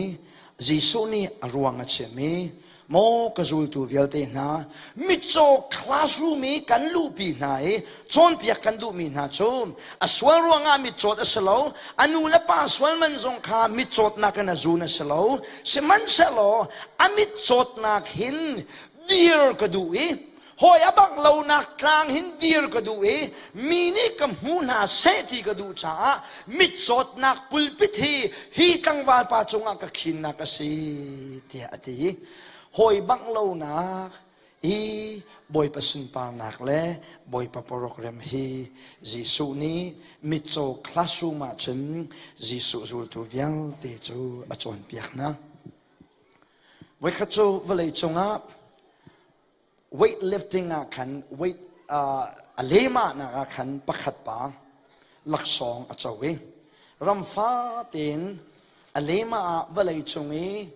Jesuh nih a ruang a chim i maw ka zultu vialte hna mitcaw classroom i kan luhpi hna i cawnpiak kan duhmi hna cu a sual ruangah mitcawt a si lo, a nu le pa sual man zong kha mitcawtnak in a zun a si lo, sihmanhsehlaw a mitcawtnak hin dir ka duh i hawi a bangh lonak tlang hin dir ka duh i mi nih ka hmu hna seh ti ka duh caah mitcawtnak pulpit hi hi tlangval pa cungah ka khinnak a si tiah a ti. Hawi bangh lonak i Bawipa sunparnak le Bawipa program hi Jesuh nih mitcaw classroom ah cun Jesuh zultu vialte cu a cawnpiak hna. Voikhat cu vawlei cungah weightlifting ah khan weight a lehmahnak ah khan pakhat pa laksawng a co i ramfa tein a lehmah ah vawlei cung i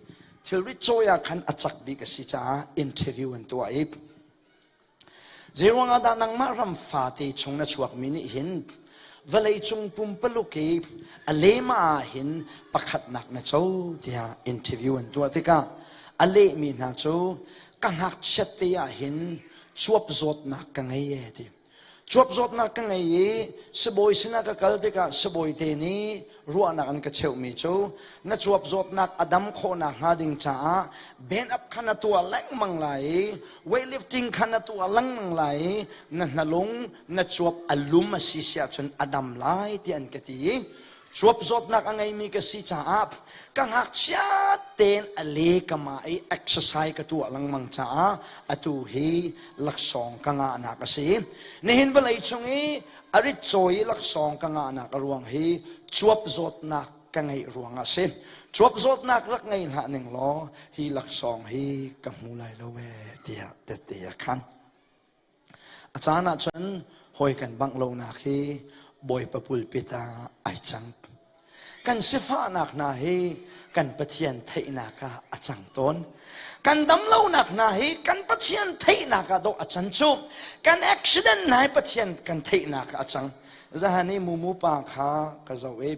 thilrit cawi ah khan a cak bik a si caah interview an tuah i Zeiruangah dah nangmah ram fate chung na chuakmi nih hin vawlei cung pumpaluk i a lema ah hin pakhatnak na co tiah interview an tuah tikah a lehmi hna cu ka ngakchiat te ah hin cuap zawtnak ka ngei e ti. Cuap zawtnak ka ngei i sibawi sinah ka kal tikah sibawi te nih ruahnak an ka cheuhmi cu na cuap zawtnak a dam khawhnak hnga ding caah band up kha na tuah lengmang lai i weightlifting kha na tuah lengmang lai i na hnalung na cuap a lum a si si ahcun a dam lai ti an ka ti i cuap zawtnak a ngeimi ka si caah ka ngakchia tein a le ka ma i exercise ka tuah lengmang caah atu hi laksawng ka ngahnak a si. Nihin vawlei chung i a rit cawi i laksawng ka ngahnak a ruang hi cuap zawtnak ka ngeih ruang a si. Cuap zawtnak rak ngei hlah ning law hi laksawng hi ka hmu lai lo ee tiah tette a khan. A caan ah cun hawi kan bangh lonak hi Bawipa pulpit ah ai cang. Kan sifahnak hna hi kan Pathian theihnak ah a cang tawn. Kan damlonak hna hi kan Pathian theihnak ah dawh a can cu. Kan accident hna hi Pathian kan theihnak ah a cang. Zahan i mumu pa kha ka zoh i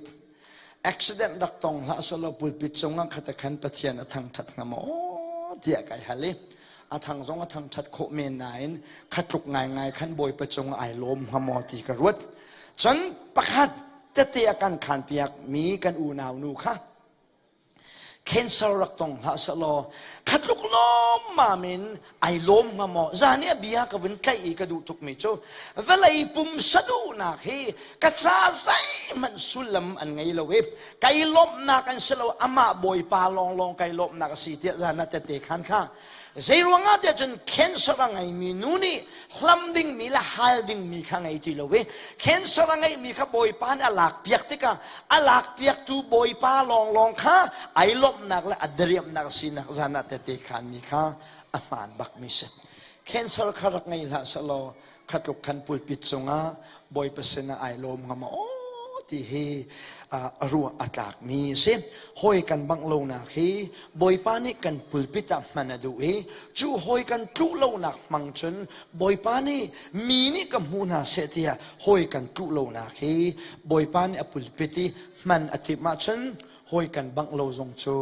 accident rak tong hlah selaw pulpit cungah khata khan Pathian a thangṭhat hnga maw tiah kai hal i a thang zong a thangṭhat khawh men nain khatluk ngaingai khan Bawipa cungah ai lawm hnga maw ti ka ruat. Cun pakhat tete a kan khanpiak mi kan unau nu kha cancer rak tong hlah selaw khatluk lawmmam in ai lawm hnga maw? Zan i a bia ka vun tlaih i ka duh tukmi cu vawlei pumsa duhnak hi ka ca zeihmanh sullam an ngei lo i kai lawmhnak an si lo, amah Bawipa lawnglawng kai lawmhnak a si tiah zan ah tette khan kha. Zeiruangah tiah cun cancer a ngeimi nu nih hlam dingmi le hal dingmi kha ngei ti lo i cancer a ngeihmi kha Bawipa nih a lakpiak tikah a lakpiaktu Bawipa lawnglawng kha ai lawmhnak le a diriamhnak sinak zan ah tete khanmi kha a hmaan bakmi si. Cancer kha rak ngei hlah selaw kha tluk khan pulpit cungah Bawipa sinah ai lawm hnga maw ti hi a ruah a tlakmi a si. Hawi kan bangh lonak hi Bawipa nih kan pulpit ah hman a duh i cu hawi kan tluh lonak hmang cun Bawipa nih mi nih ka hmu hna seh tiah hawi kan tluh lonak hi Bawipa nih a pulpit i hman a timh ahcun hawi kan bangh lo zong cu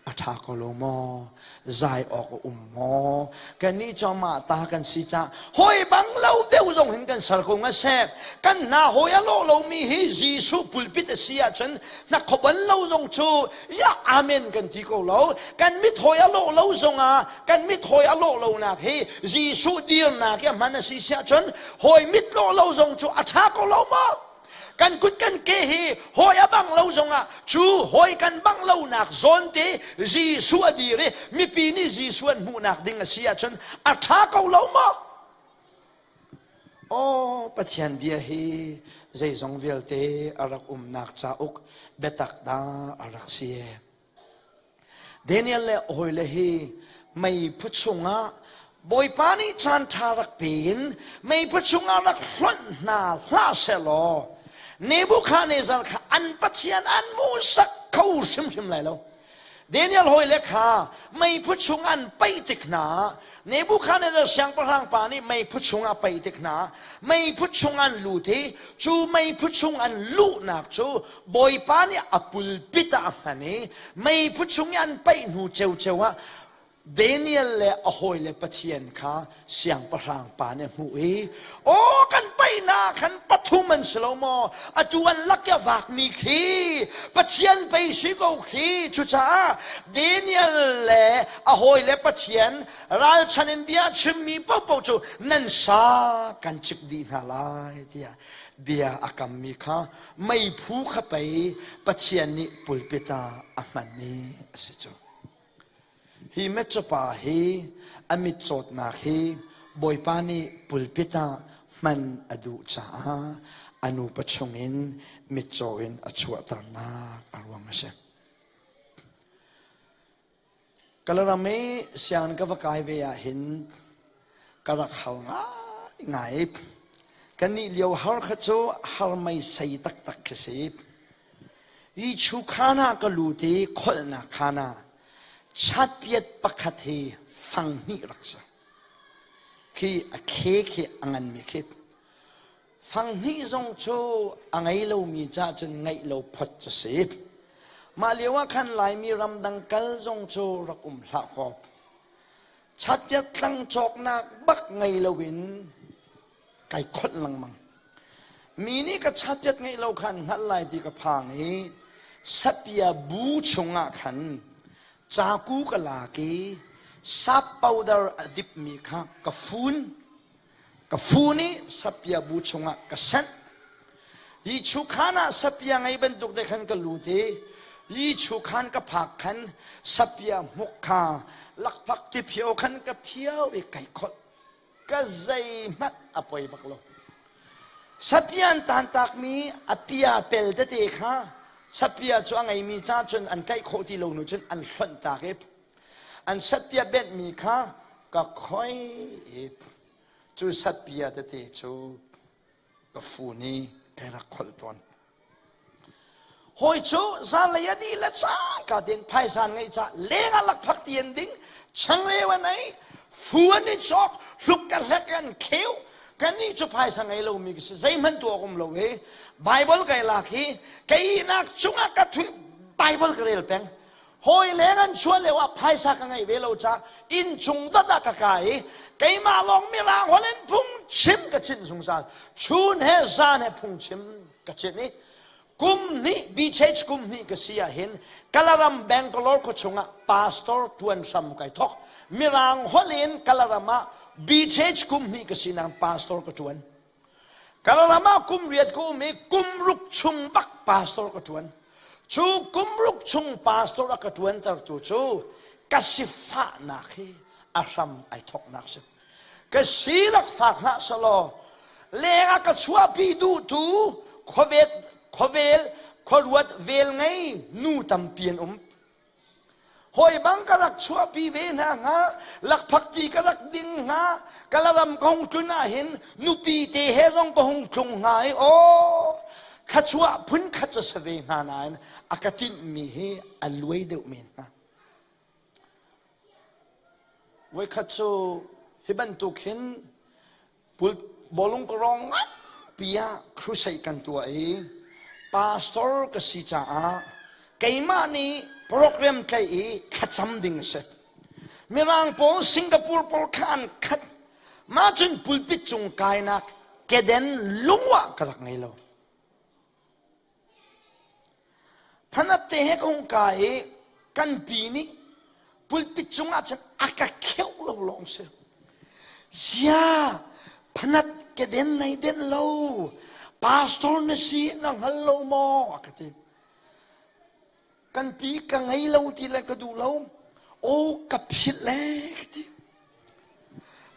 a ṭha ko lo maw? Zai awk a um maw? Kannih cu amah ta kan si cah hawi bang lo deuh zong hin kan ser ko nga seh. Kan hna hawi a lawh lomi hi Jesuh pulpit a si ahcun hnakhaw lo zong cu ya amen kan ti ko lo. Kan mit hawi a lawh lo zongah kan mit hawi a lawh lonak hi Jesuh dirnak i a hman a si si ahcun hawi mit lawh lo zong cu a ṭha ko lo maw? Kan kut kan ke hi hawi a bang lo zongah cu hawi kan bang lonak zawn te Jesuh a dir i mipi nih Jesuh an hmuhnak ding a si ahcun a ṭha ko lo maw? Aw Pathian bia hi zeizong vialte a rak umnak cauk biatak dah a rak si e. Daniel le a hawile hi meiphu chungah Bawipa nih caanṭha rak pe in meiphu chungah rak hlonh hna hlah sehlaw Nebuchadnezzar kha an pathian an hmuhsak kho hrimhrim lai lo. Daniel hawile kha meiphu chung an paih tik hna Nebuchadnezzar siangpahrang pa nih meiphu chung a paih tik hna meiphu chung an lut i cu meiphu chung an luhnak cu Bawipa nih a pulpit ah a hman i meiphu chung i an paih hnu ceuceu ah Daniel le a hawile Pathian kha siangpahrang pa nih a hmuh i aw kan paihnak khan pathum an si lo maw atu an lak i a vakmi khi Pathian pei si ko khi cucaah Daniel le a hawile Pathian ralchan in bia chimmi paohpaoh cu nan sa kan cik dih hna lai tiah bia a kammi kha meiphu kha pei Pathian nih pulpit ah a hman i a si cu. Hi metcawpa hi a mitcawtnak hi Bawipa nih pulpit ah hman a duh caah a nupa chungin mitcaw in a chuahternak a ruang a si. Kalaram i sianginn ka va kai ve ah hin ka rak har ngaingai. Kannih lio har kha cu har meisei taktak khi si. Hi chu khaan ah ka lut i kholhnak khaan ah chatpiat pakhat hi fang hnih rak si. Khi a khe khi a nganmi khi. Fang hnih zong cu a ngei lomi ca cun ngeih lo phot cu si. Mah lio ah khan Laimi ramdang kal zong cu rak um hlah kaw chatpiat tlang cawknak bak ngei loin kai kholh lengmang. Mi nih ka chatpiat ngeih lo khan hngalh lai ti ka phang i sapia bu chungah khan caku ka lak i sap powder a dipmi kha ka fun. Ka fu nih sapia bu chungah ka senh. Hi chukhan ah sapia ngei bantuk te khan ka lut i hi chukhan ka phak khan sapia hmuk kha lakphak ti phio khan ka phio i kai kholh. Ka zeihmanh a poi bak lo. Sapia an tantakmi a pia pel tete kha sapia cu a ngeimi ca cun an tlaih khawh ti lo nu cun an hlonh tak i An satpia benhmi kha ka khoi i cu satpia tete cu ka fun i kai rak kholh tawn. Hawi cu zanlei a dih le cangka tein phaisa an ngeih caah leng ah lakphak ti an ding, changreu an ei, fu an i cawk, hluk ka hlek an kheu. Kannih cu phaisa ngei lomi ka si, zeihmanh tuah um lo i Bible kai lak hi ka ihnak cungah ka ṭhu Bible ka rel peng. Hawi leng an chuah lio ah phaisa ka ngeih ve lo caah innchung dot ah ka kai i keimah lawng mirang holh in phungchim ka chinh zungzal. Chun he zan he phungchim ka chinh i kum hnih BCH kum hnih ka si ah hin Kalaram Bangalore khua chungah pastor tuan hram kai thok. Mirang holh in Kalaram ah BCH kum hnih ka si nang pastor ka tuan. Kalaram ah kum riat ka um i kum ruk chung bak pastor ka ṭuan. Cu kum ruk chung pastor a ka ṭuantertu cu ka sifahnak hi a hram ai thawknak si. Ka si rak fak hlah selaw leng ah ka chuahpi duhtu khuavel khuaruat vel ngei nu tampi an um. Hawi bang ka rak chuahpi ve hna hnga, lakphakti ka rak ding hnga, Kalaram ka hung tlun ah hin nupi te he zong ka hung tlung hnga i aw thluachuah phun khat cu si ve hnga nain a ka tinhmi hi a luai deuh men hnga. Voikhat cu hi bantuk hin bawlung kawrong nganpi ah crusade kan tuah i pastor ka si caah keimah nih program tlaih i thlacam ding a si. Mirang pawl Singapore pawl kha an khat. Mah cun pulpit cung kainak keden lungwah ka rak ngei lo. Phanat te he ka hung kai i kan pi nih pulpit cungah cun a ka kheuh lo lawng si. Zia phanat keden nei den lo pastor na si na hngal lo maw a ka ti. Kan pi ka ngei lo ti le ka duh lo. Aw ka philh le ka ti.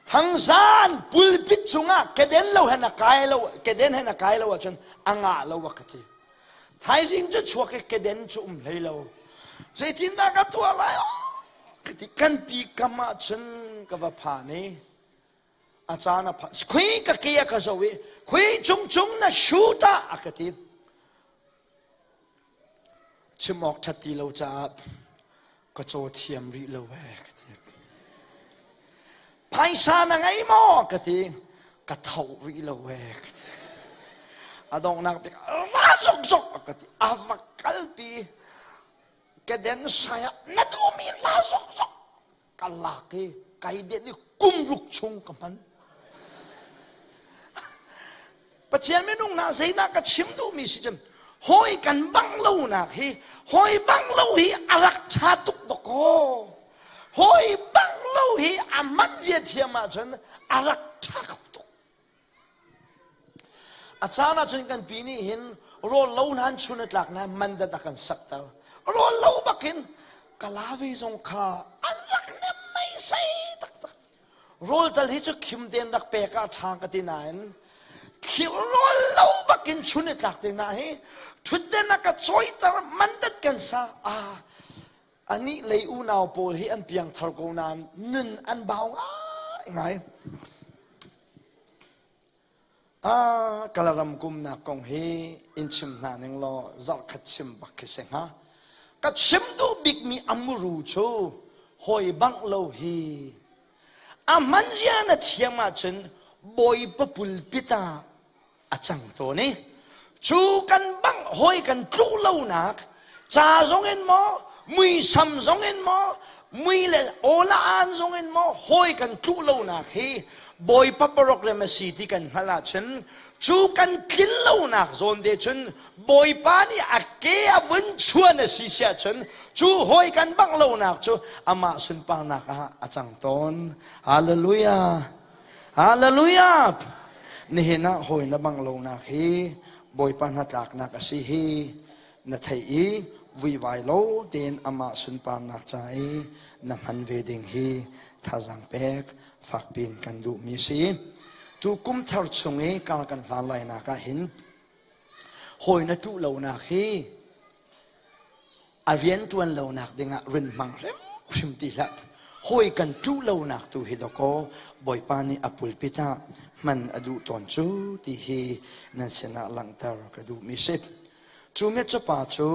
Thangzan pulpit cungah keden lo he na kai lo keden he na kai lo ahcun a ngah lo a ka ti. Thaizing cu chuak i keden cu um hlei lo. Zeitindah ka tuah lai ka ti. Kan pi kam ah cun ka va phan i a caan a phan. Khui ka ke a ka zoh i khui cung cung na shoot ah a ka ti. Chim awk ṭhat ti lo caah ka caw thiam rih lo ee ka ti. Phaisa na ngei maw ka ti. Ka tho rih lo ee ka ti. A donghnak bik ra zokzok a ka ti. A va kalpi. Keden sai ah na duhmi la zokzok. Ka lak i kai den i kum ruk chung ka hman. Pathian minung hna zeidah ka chim duhmi si cun hawi kan bang lonak hi hawi bang lo hi a rak ṭha tuk dawkaw hawi bang lo hi a man zia thiam ahcun a rak ṭha kho tuk. A caan ahcun kan pi nih hin rawl lo hnan chun a tlak na mandat a kan sakter. Rawl lo bakin kala ve zong kha an rak nem mei sei taktak. Rawl tal hi cu khim tein rak pek ah ṭha ka ti nain khi rawl lo bakin chun i tlak te na hi ṭhutden a ka cawiter mandat kan sa ah anih lei unau pawl hi an piangthar ko nain nun an bau ngai ngai. Ah, Kalaram kumnak kong hi in chim hna ning law zarhkhat chim bak khi si hnga. Ka chim duh bikmi amuru cu hawi bangh lo hi a hman zia na thiam ahcun Bawipa pulpit ah a cang tawn i cu kan bangh hawi kan tluh lonak ca zong in maw muisam zong in maw mui le awla aan zong in maw hawi kan tluh lonak hi Bawipa program a si ti kan hngalh ahcun cu kan tlin lonak zawn te cun Bawipa nih a ke a vun chuan a si si ahcun cu hawi kan bangh lonak cu amah sunparnak ah a cang tawn. Hallelujah. Hallelujah. Nihin ah hawi na bangh lonak hi Bawipa hnatlaknak a si hi na theih i vuivai lo tein amah sunparnak ca i na hman ve ding hi thazaang pek fakpiin kan duhmi si. Tu kum thar chung i kar kan hlan lainak ah hin hawi na tuh lonak hi a rianṭuan lonak dingah rin hmang hrimhrim ti hlah. Hawi kan tluh lonak tu hi dawkaw Bawipa nih a pulpit ah hman a duh tawn cu ti hi nan sinah langhter ka duhmi si. Cu mitcawpa cu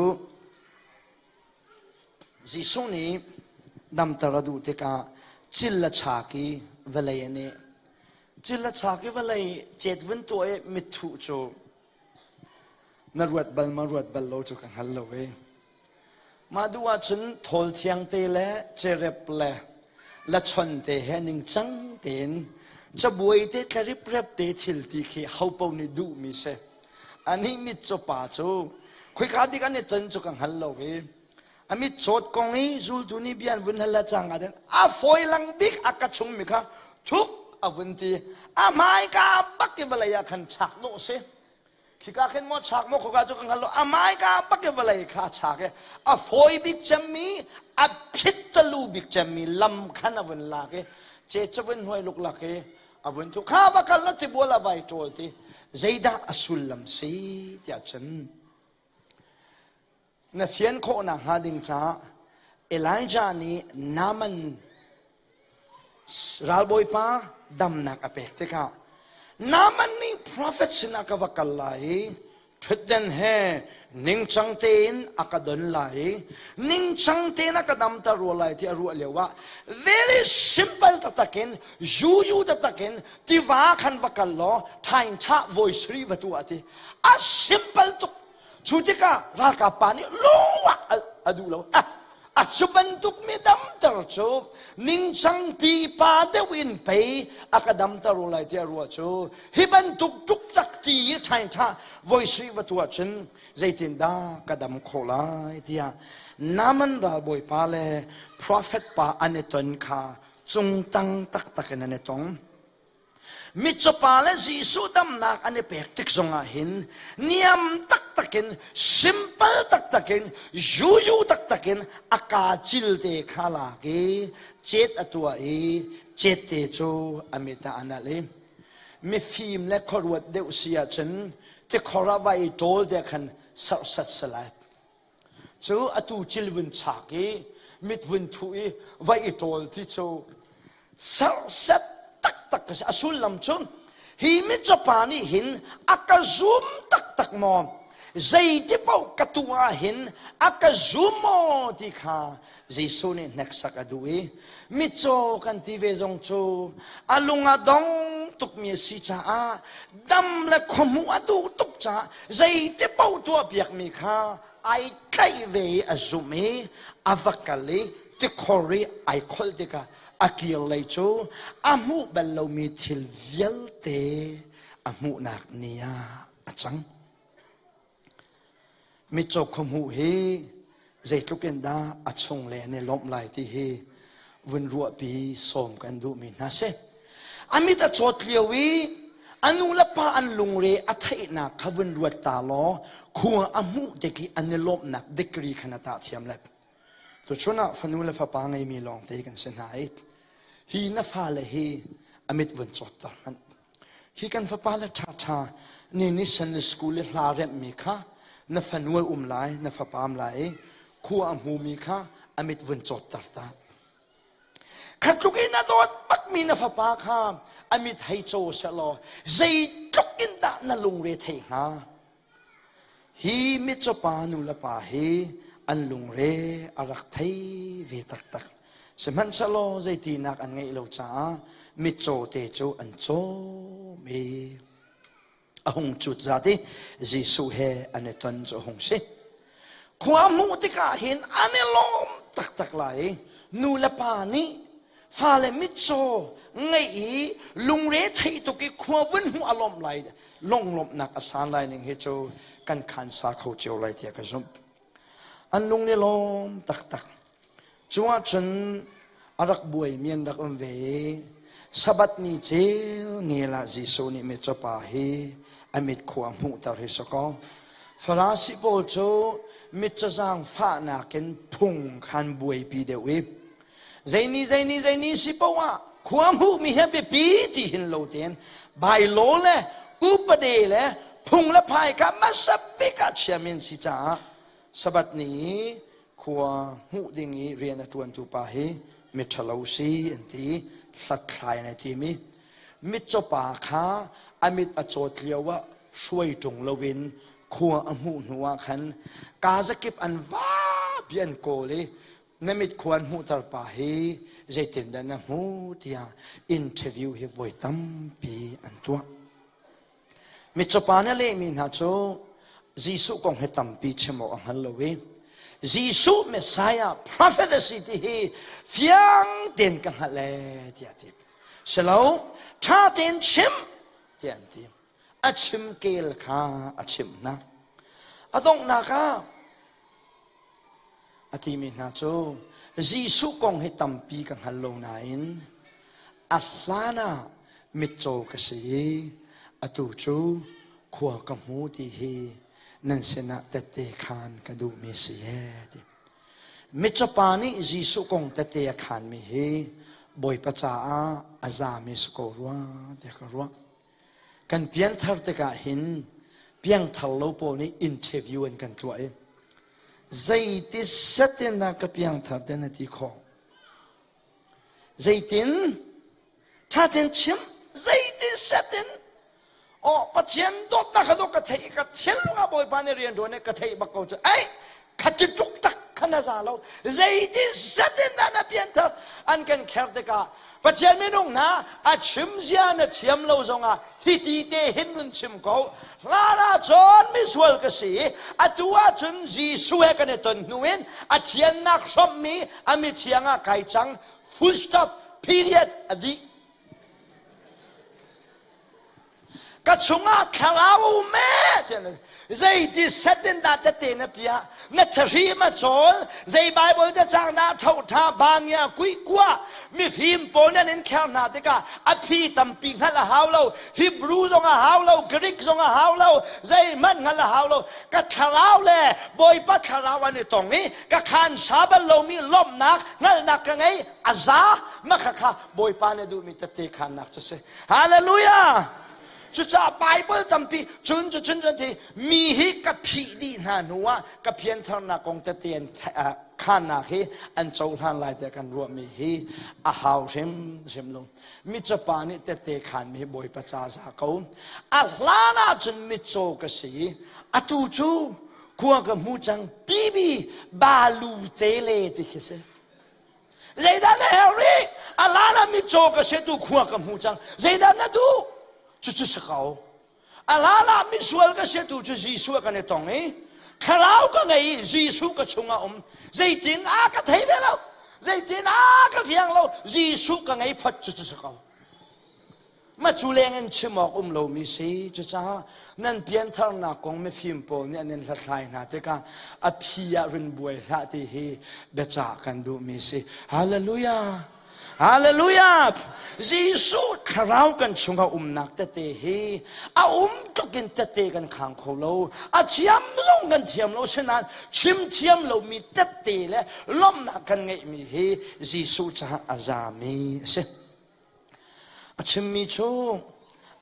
Jesuh nih damter a duh tikah cil a chak i vawlei a neh. Cil a chak i vawlei cet vun tuah i mithuh cu na ruat bal ma ruat bal lo cu ka hngal lo e. Mah duh ahcun thawl thiang te le cerep le lachon te he ningcang tein cabuai te tlarip te thil ti khi hopo nih duhmi si. Anih mitcaw pa cu khoika dik an i ton cu ka hngal lo i a mitcawt kong i zultu nih bia an vun hal le cang ah a fawi lang bik a ka chungmi kha thuk a vun ti a hmaika bak i vawlei ah khan chak dawh si khika khin maw chak maw khoka cu ka hngal lo a hmaika bak i vawlei kha a chak i a fawi bik cemmi a phit talu bik cemmi lam khan a vun lak i ce cu vun hnuai luklak i a vun thu kha va kal la tibual a vai ṭawl ti zeidah a sullam si tiah cun na fian khawh nakhnga ding caah. Elijah nih Naaman ralbawipa damnak a pek tikah Naaman nih prophet sinah ka va kal lai i ṭhutden he ningcang tein a ka don lai i ningcang tein a ka damter rua lai ti a ruah lio ah very simple taktak in yuyu taktak in tiva khan va kal law thaing tha voi sri va tuah ti a simple tuk. Cu tikah ralkap pa nih lungah a duh lo. A cu bantuk mi damter cu ningcang pipa deuh in pei a ka damter u lai tiah ruah cu hi bantuk tuk ti i ṭhain ṭha voi sui va tuah cun zeitindah ka dam khawh lai tiah Naaman ralbawipa le profet pa an i ton kha cungtang taktak in an i tong. Mitcawpa le Jesuh damnak an i pek tik zongah hin niam taktak in, simple taktak in, yuyu taktak in a kaa cil te kha lak i cet a tuah i cet te cu a mit ah a nalh i mifim le khuaruat deuh si ahcun tikhor ah vai i ṭawl te khan serhsat si lai. Cu atu cil vun chak i mit vun thuh i va i ṭawl ti cu serhsat taktak ka si. A sullam cu hi mitcawpa nih hin a ka zum taktak maw? Zeiti paoh ka tuah ah hin a ka zum maw ti kha Jesuh nih hneksak a duh i mitcaw kan ti ve zong cu a lung a dong tukmi a si caah dam le khuahmuh a duh tuk caah zeiti paoh tuahpiakmi kha ai tlaih ve i a zumh i a va kal i tikhor i ai kholh tikah a kir lei cu a hmuh bal lomi thil vialte a hmuhnak ni ah a cang. Mitcaw khuahmuh hi zeitluk in dah a chung le an i lawmh lai ti hi vun ruahpi sawm kan duhmi hna si. A mit a cawt lio i a nu le pa an lungre a theihnak kha vun ruat ta law khua a hmuh tik i an i lawmhnak degree kha na tah thiam le. Tuchun ah fanu le fapa ngeimi lawngte kan si hna i hi na fale hi a mit vun cawtter hmanh. Khi kan fapa le ṭhaṭha ni ni san le school i hla remhmi kha na fanu a um lai, na fapa um lai i khua a hmumi kha a mit vun cawtter ta. Khatluk in a dawt bakmi na fapa kha a mit hei caw sehlaw zeitluk in dah na lungre thei hnga? Hi mitcawpa nu le pa hi an lungre a rak thei ve taktak. Sihmanhsehlaw zeitinak an ngeih lo caah mitcaw te cu an cawm i a hung cut zat i Jesuh he an i ton cu a hung si. Khua hmuh tikah hin an i lawm taktak lai i nu le pa nih fale mitcaw ngeih i lungre thei tuk i khua vun hmuh a lawmh lai lunglawmhnak a san lai ning hi cu kan khan sa kho cio lai tiah ka zumh. An lung nih lawm taktak. Cu ahcun a rak buaimi an rak um ve i Sabbath ni cel ngel ah Jesuh nih mitcawpa hi a mit khua hmuhter hi si kaw Farasi pawl cu mitcaw zaangfahnak in phung khan buaipi deuh i zeini zeini zeini si poah ah khua hmuhmi he biapi ti hin lo tein bailo le upade le phung le phai kha hmasa bik ah chiami an si caah Sabbath ni i khua hmuh ding i rian a ṭuantu pa hi miṭhalo si an ti hlathlai an i tim i mitcawpa kha a mit a cawt lio ah hruai ṭung loin khua a hmuh hnu ah khan kazakip an va bi an kawl i na mit khuan hmuhter pa hi zeitindah na hmu tiah interview hi voi tampi an tuah. Mitcawpa nih a lehmi hna cu Jesuh kong hi tampi chim awk a hngal lo i Jesuh Messiah prophet a si ti hi fiang tein ka hngalh ee tiah a ti. Silo ṭha tein chim tiah an ti. A chim kel kha a chimh hna. A donghnak ah A timi hna cu Jesuh kong hi tampi ka hngal lo nain a hlan ah mitcaw ka si i atu cu khua ka hmu ti hi nan sinah tette khaan ka duhmi si ee ti. Mitcawpa nih Jesuh kong tette a khaanmi hi Bawipa caah a zami si ko rua tiah ka ruah. Kan pianthar tikah hin piangthar lo pawl nih interview an kan tuah i. Zeiti set in dah ka piangthar te na ti khawh? Zeitin? Ṭha tein chim. Zeitin set in? Oh, Pathian dawtnak kha dawt ka theih ka thinlung ah Bawipa nih rian ṭuan i ka theih bak ko cu. Ei, khati tuk tak kha na za lo. Zeitin set in dah na pianthar? An kan kher tikah Pathian minung hna a chim zia na thiam lo zongah hiti te hin nun chim ko. Hlan ah cun misual ka si i atu ah cun Jesuh he kan i ton hnu in a thiannak hrawmhmi a mithiang ah kai cang. Full stop, period, a dih. Ka chungah thlarau um e zeiti set in dah tete na piah na thahri ma chawl zei Bible te cang dah tho tha bangia kui kua mifim pawl nan in kher hna tikah a phi tampi hngalh a hau lo Hebrew zong a hau lo Greek zong a hau lo zeihmanh hngalh a hau lo ka thlarau le Bawipa thlarau an i tong i ka khan sa bal lomi lawmhnak hngalhnak ka ngei a za ma kha kha Bawipa nih duhmi tette khannak cu si Hallelujah! Cucaah Bible tampi cun cu cun cun ti mi hi ka phih dih hna hnu ah ka piantharnak kong tete an khannak hi an cohlan lai tiah kan ruahmi hi a hau hrimhrim lo. Mitcawpa nih tette khanmi hi Bawipa ca za ko. A hlan ah cun mitcaw ka si i atu cu khua ka hmu cang pibi balu te le ti khi si. Zeidah na herh rih? A lan ah mitcaw ka si tu khua ka hmu cang. Zeidah na duh? Cucu si ko. A lan ah misual ka si tu cu Jesuh kan i tong i thlarau ka ngei i Jesuh ka chungah um. Zeitin a ka thei ve lo. Zeitin a ka fiang lo. Jesuh ka ngei phot cucu si ko. Ma cu leng in chim awk um lomi si. Cucaah nan piantharnak kong mifim pawl nih an in hlathlai hna tikah a phi ah run buai hlah ti hi biacah kan duhmi si. Hallelujah! Hallelujah! Jesuh thlarau kan chungah umnak tete hi a um tluk in tete kan khang kho lo. A thiam zong kan thiam lo sinain chim thiam lomi tette le lawmhnak kan ngeihmi hi Jesuh caah a zami a si. A chimmi cu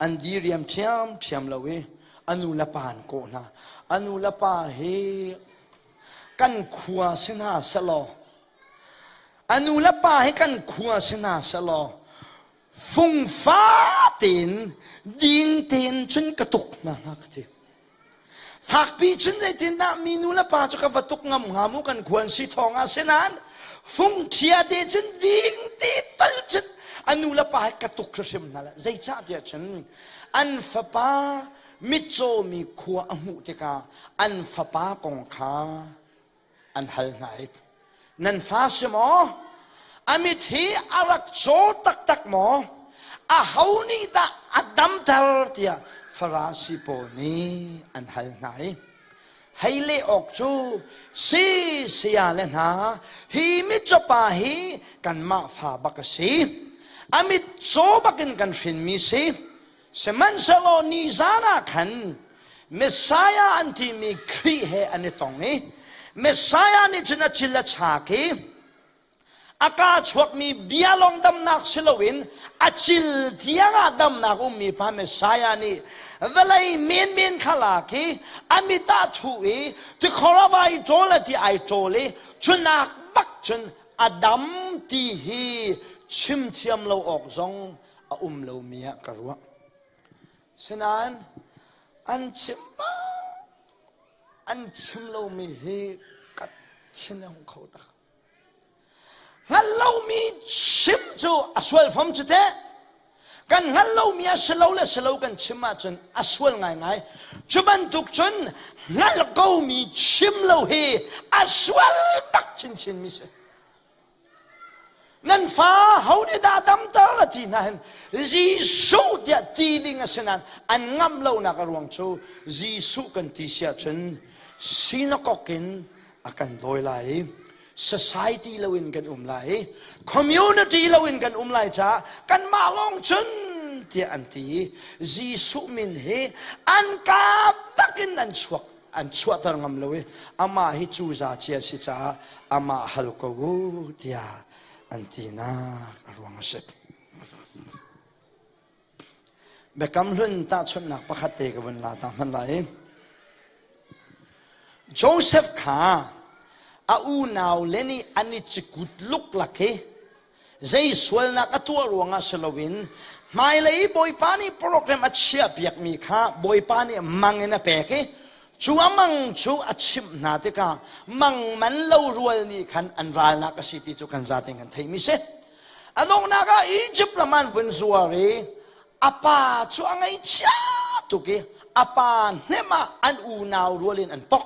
an diriam ṭhiamṭhiam lo i a nu le pa an kawh hna. A nu le pa hi kan khua si hna sehlaw a nu le pa hi kan khua si hna sehlaw fungfa tein ding tein cun ka tuk hna hnga ka ti. Fakpi cun zeitindah mi nu le pa cu ka va tuk ngam hnga mu kan khuan si thawng ah sinain fungṭhia te cun ding ti tal cun a nu le pa he ka tuk hrimhrim hna lai. Zeicah tiah cun an fapa mitcawmi khua a hmuh tikah an fapa kong kha an hal hna i nan fa si maw a mit hi a rak caw taktak maw a ho nih dah a damter tiah Farasi pawl nih an hal hna i hei leh awk cu si saya le hna hi mitcawpa hi kanmah fa bak a si a mit caw bakin kan hrinmi si Sihmanhsehlaw nizan ah khan Messiah an timi Khrih he an i tong i Messiah nih cun a cil a chak i a kaa chuakmi bia lawng damnak si loin a cil tiang ah damnak ummi pa Messiah nih vawlei menmen kha lak i a mit ah thuh i tikhor ah vai ṭawl a ti ai ṭawl i cunak bak cun a dam ti hi chim thiam lo awk zong a um lomi ah ka ruah. Sinain an chim an chim lomi hi ka thin a hung kho tak. Hngal lomi chim cu a sual fam cu teh. Kan hngal lomi a si lo le si lo kan chim ahcun a sual ngaingai. Cu bantuk cun hngalh komi chim lo hi a sual bak chinchin mi si. Nan fa ho nih dah damter a ti hna hin Jesuh tiah ti ding a si nain an ngamh lonak a ruang cu Jesuh kan ti si ahcun sinakok in a kan dawi lai i society loin kan um lai i community loin kan um lai caah kanmah lawng cun tiah an ti i Jesuh min hi an ka bakin an chuak an chuahter ngam lo i amah hi cuza cia si caah amah hal ko u tiah an tinak a ruang a si. Biakam hlun tahchunhnak pakhat te ka vun la ta hmanh lai. Joseph kha A unau le nih an i cikut luklak hi zei sualnak a tuah ruangah si loin hmailei Bawipa nih program a chiahpiakmi kha Bawipa nih mang in a pek i cu a mang cu a chimh hna tikah mang man lo rual nih khan an ralnak a si ti cu kan zaten kan theihmi si. A donghnak ah Egypt ram an vun zuar i a pa cu a ngaihchia tuk i a pa hnem ah an unau rual in an pok.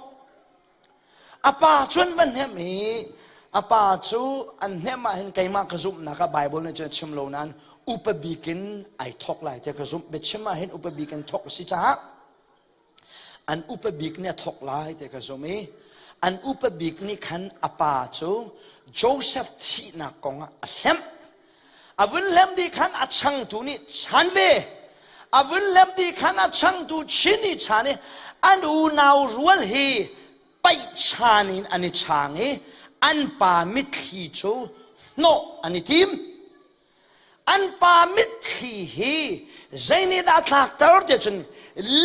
A pa cu an va hnemh i a pa cu an hnemh ah hin keimah ka zumhnak ah Bible nih cun a chim lo nain upa bik in ai thawk lai tiah ka zumh. Biachim ah hin upa bik in thawk a si caah an upa bik nih a thawk lai tiah ka zumh i an upa bik nih khan a pa cu Joseph thihnak kong ah a hlemh. A vun lem dih khan a changtu nih chan ve. A vun lem dih khan a changtu chin i chan i an unau rual hi paih chan in an i chang i an pa mitthli cu hnawh an i tim. An pa mitthli hi zeinihdah a tlakter ti cun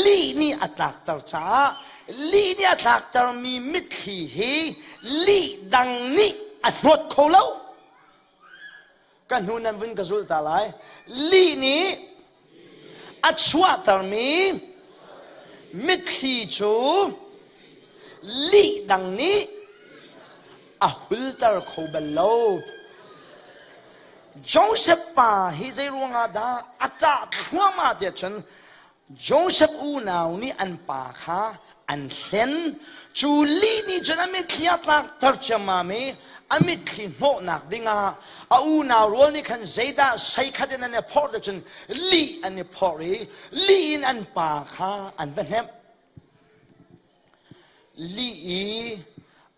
lih nih a tlakter caah lih nih a tlaktermi mitthli hi lih dang nih a hnawt kho lo. Ka hnu nan vun ka zulh ta lai. Lih nih a chuahtermi mitthli cu lih dang nih a hulter kho bal lo. Joseph pa hi zei ruangah dah a ṭah thluahmah tiah cun Joseph unau nih an pa kha an hlen. Cu lih nih cun a mitthli a tlakter ciammam i a mitthli hnawhnak dingah a unau rual nih khan zeidah sei khat in an i phorh cun lih an i phorh i lih in an pa kha an va hnemh. Lih i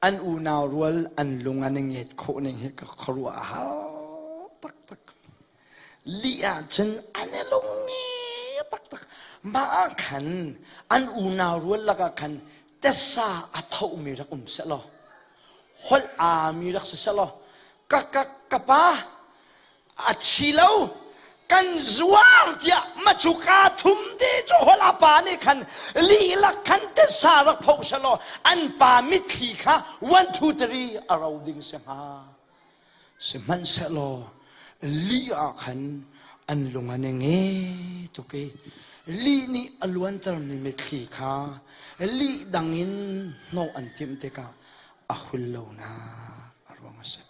an unau rual an lung an i nget khawh ning hi ka khuaruah a har taktak. Lih ahcun an i lungi taktak. Mah ah khan an unau rual lakah khan tessa a phohmi rak um sehlaw, holh aami rak si sehlaw, ka ka ka pa a thi lo kan zuar tiah macuka thum te cu holh a pa nih khan lilak khan tessa rak phoh sehlaw an pa mitthli kha 1 2 3 a ro ding si hnga. Sihmanhsehlaw lih ah khan an lung an i nge tuk i lih nih a luantermi mitthli kha lih dang in hnawh an timh tikah a hul lonak a ruang a si.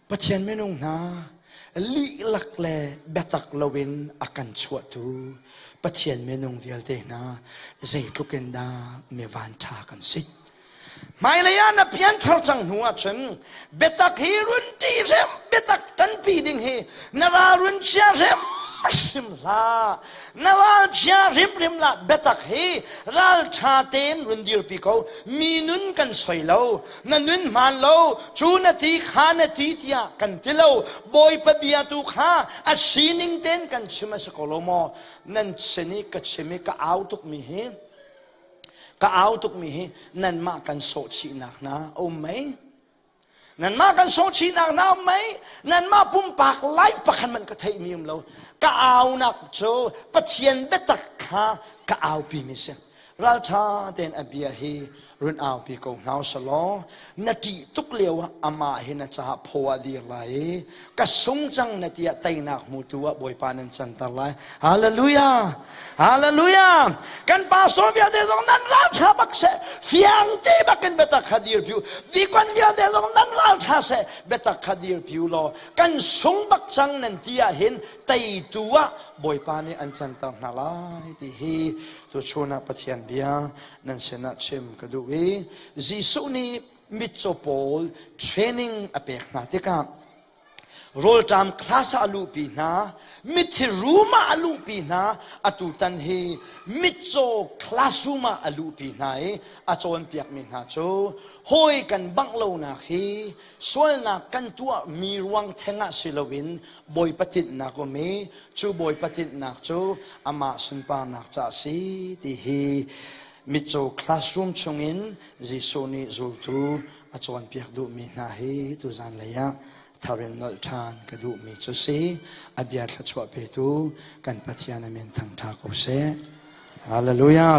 Pathian minung hna lihlak le biatak loin a kan chuahtu Pathian minung vialte hna zeitluk in dah mi vanṭha kan si. Hmailei ah na pianthar cang hnu ahcun biatak hi run ṭi hrim, biatak tanpi ding hi na ral run chia hrimhrim hlah. Na ral chia hrimhrim hlah. Biatak hi ral ṭha tein run dirpi ko. Mi nun kan soi lo, na nun hmaan lo, cu na ti kha na ti tiah kan ti lo. Bawipa bia tu kha a sining tein kan chim a si ko lo maw? Nan sin i ka chim i ka au tukmi hi Ka au tukmi hi nanmah kan sawhchihnak hna a um mei? Nanmah kan sawhchihnak hna um mei? Nanmah pumpak life pakhat man ka theihmi um lo. Ka aunak cu Pathian biatak kha ka aupi mi si. Ralṭha tein a bia hi run aupi ko hna usalaw na ṭih tuk lio ah amah hi na caah phaw ah dir lai i ka sung cang na tiah teinak hmutu ah Bawipa nan canter lai. Hallelujah! Hallelujah! Kan pastor vialte zong nan ralṭha bak seh. Fiang te bak in biatak kha dir piu. Dikon vialte zong nan ralṭha seh. Biatak kha dir piu law kan sung bak cang nan ti ah hin teitu ah Bawipa nih an canter hna lai ti hi tuchun ah Pathian bia nan sinah chim ka duh i Jesuh nih mitcaw pawl training a pek hna tikah rawlṭam class ah a luhpi hna mithi room ah a luhpi hna atutan hi mitcaw classroom ah a luhpi hna i a cawnpiakmi hna cu hawi kan bangh lonak hi sualnak kan tuahmi ruang theng ah si loin Bawipa tinhnak um i cu Bawipa tinhnak cu amah sunparnak ca a si ti hi mitcaw classroom chungin Jesuh nih zultu a cawnpiak duhmi hna hi tuzan lei ah thar in nolh ṭhan ka duhmi cu si. A bia thluachuah petu kan Pathian a min thangṭha ko seh. Hallelujah.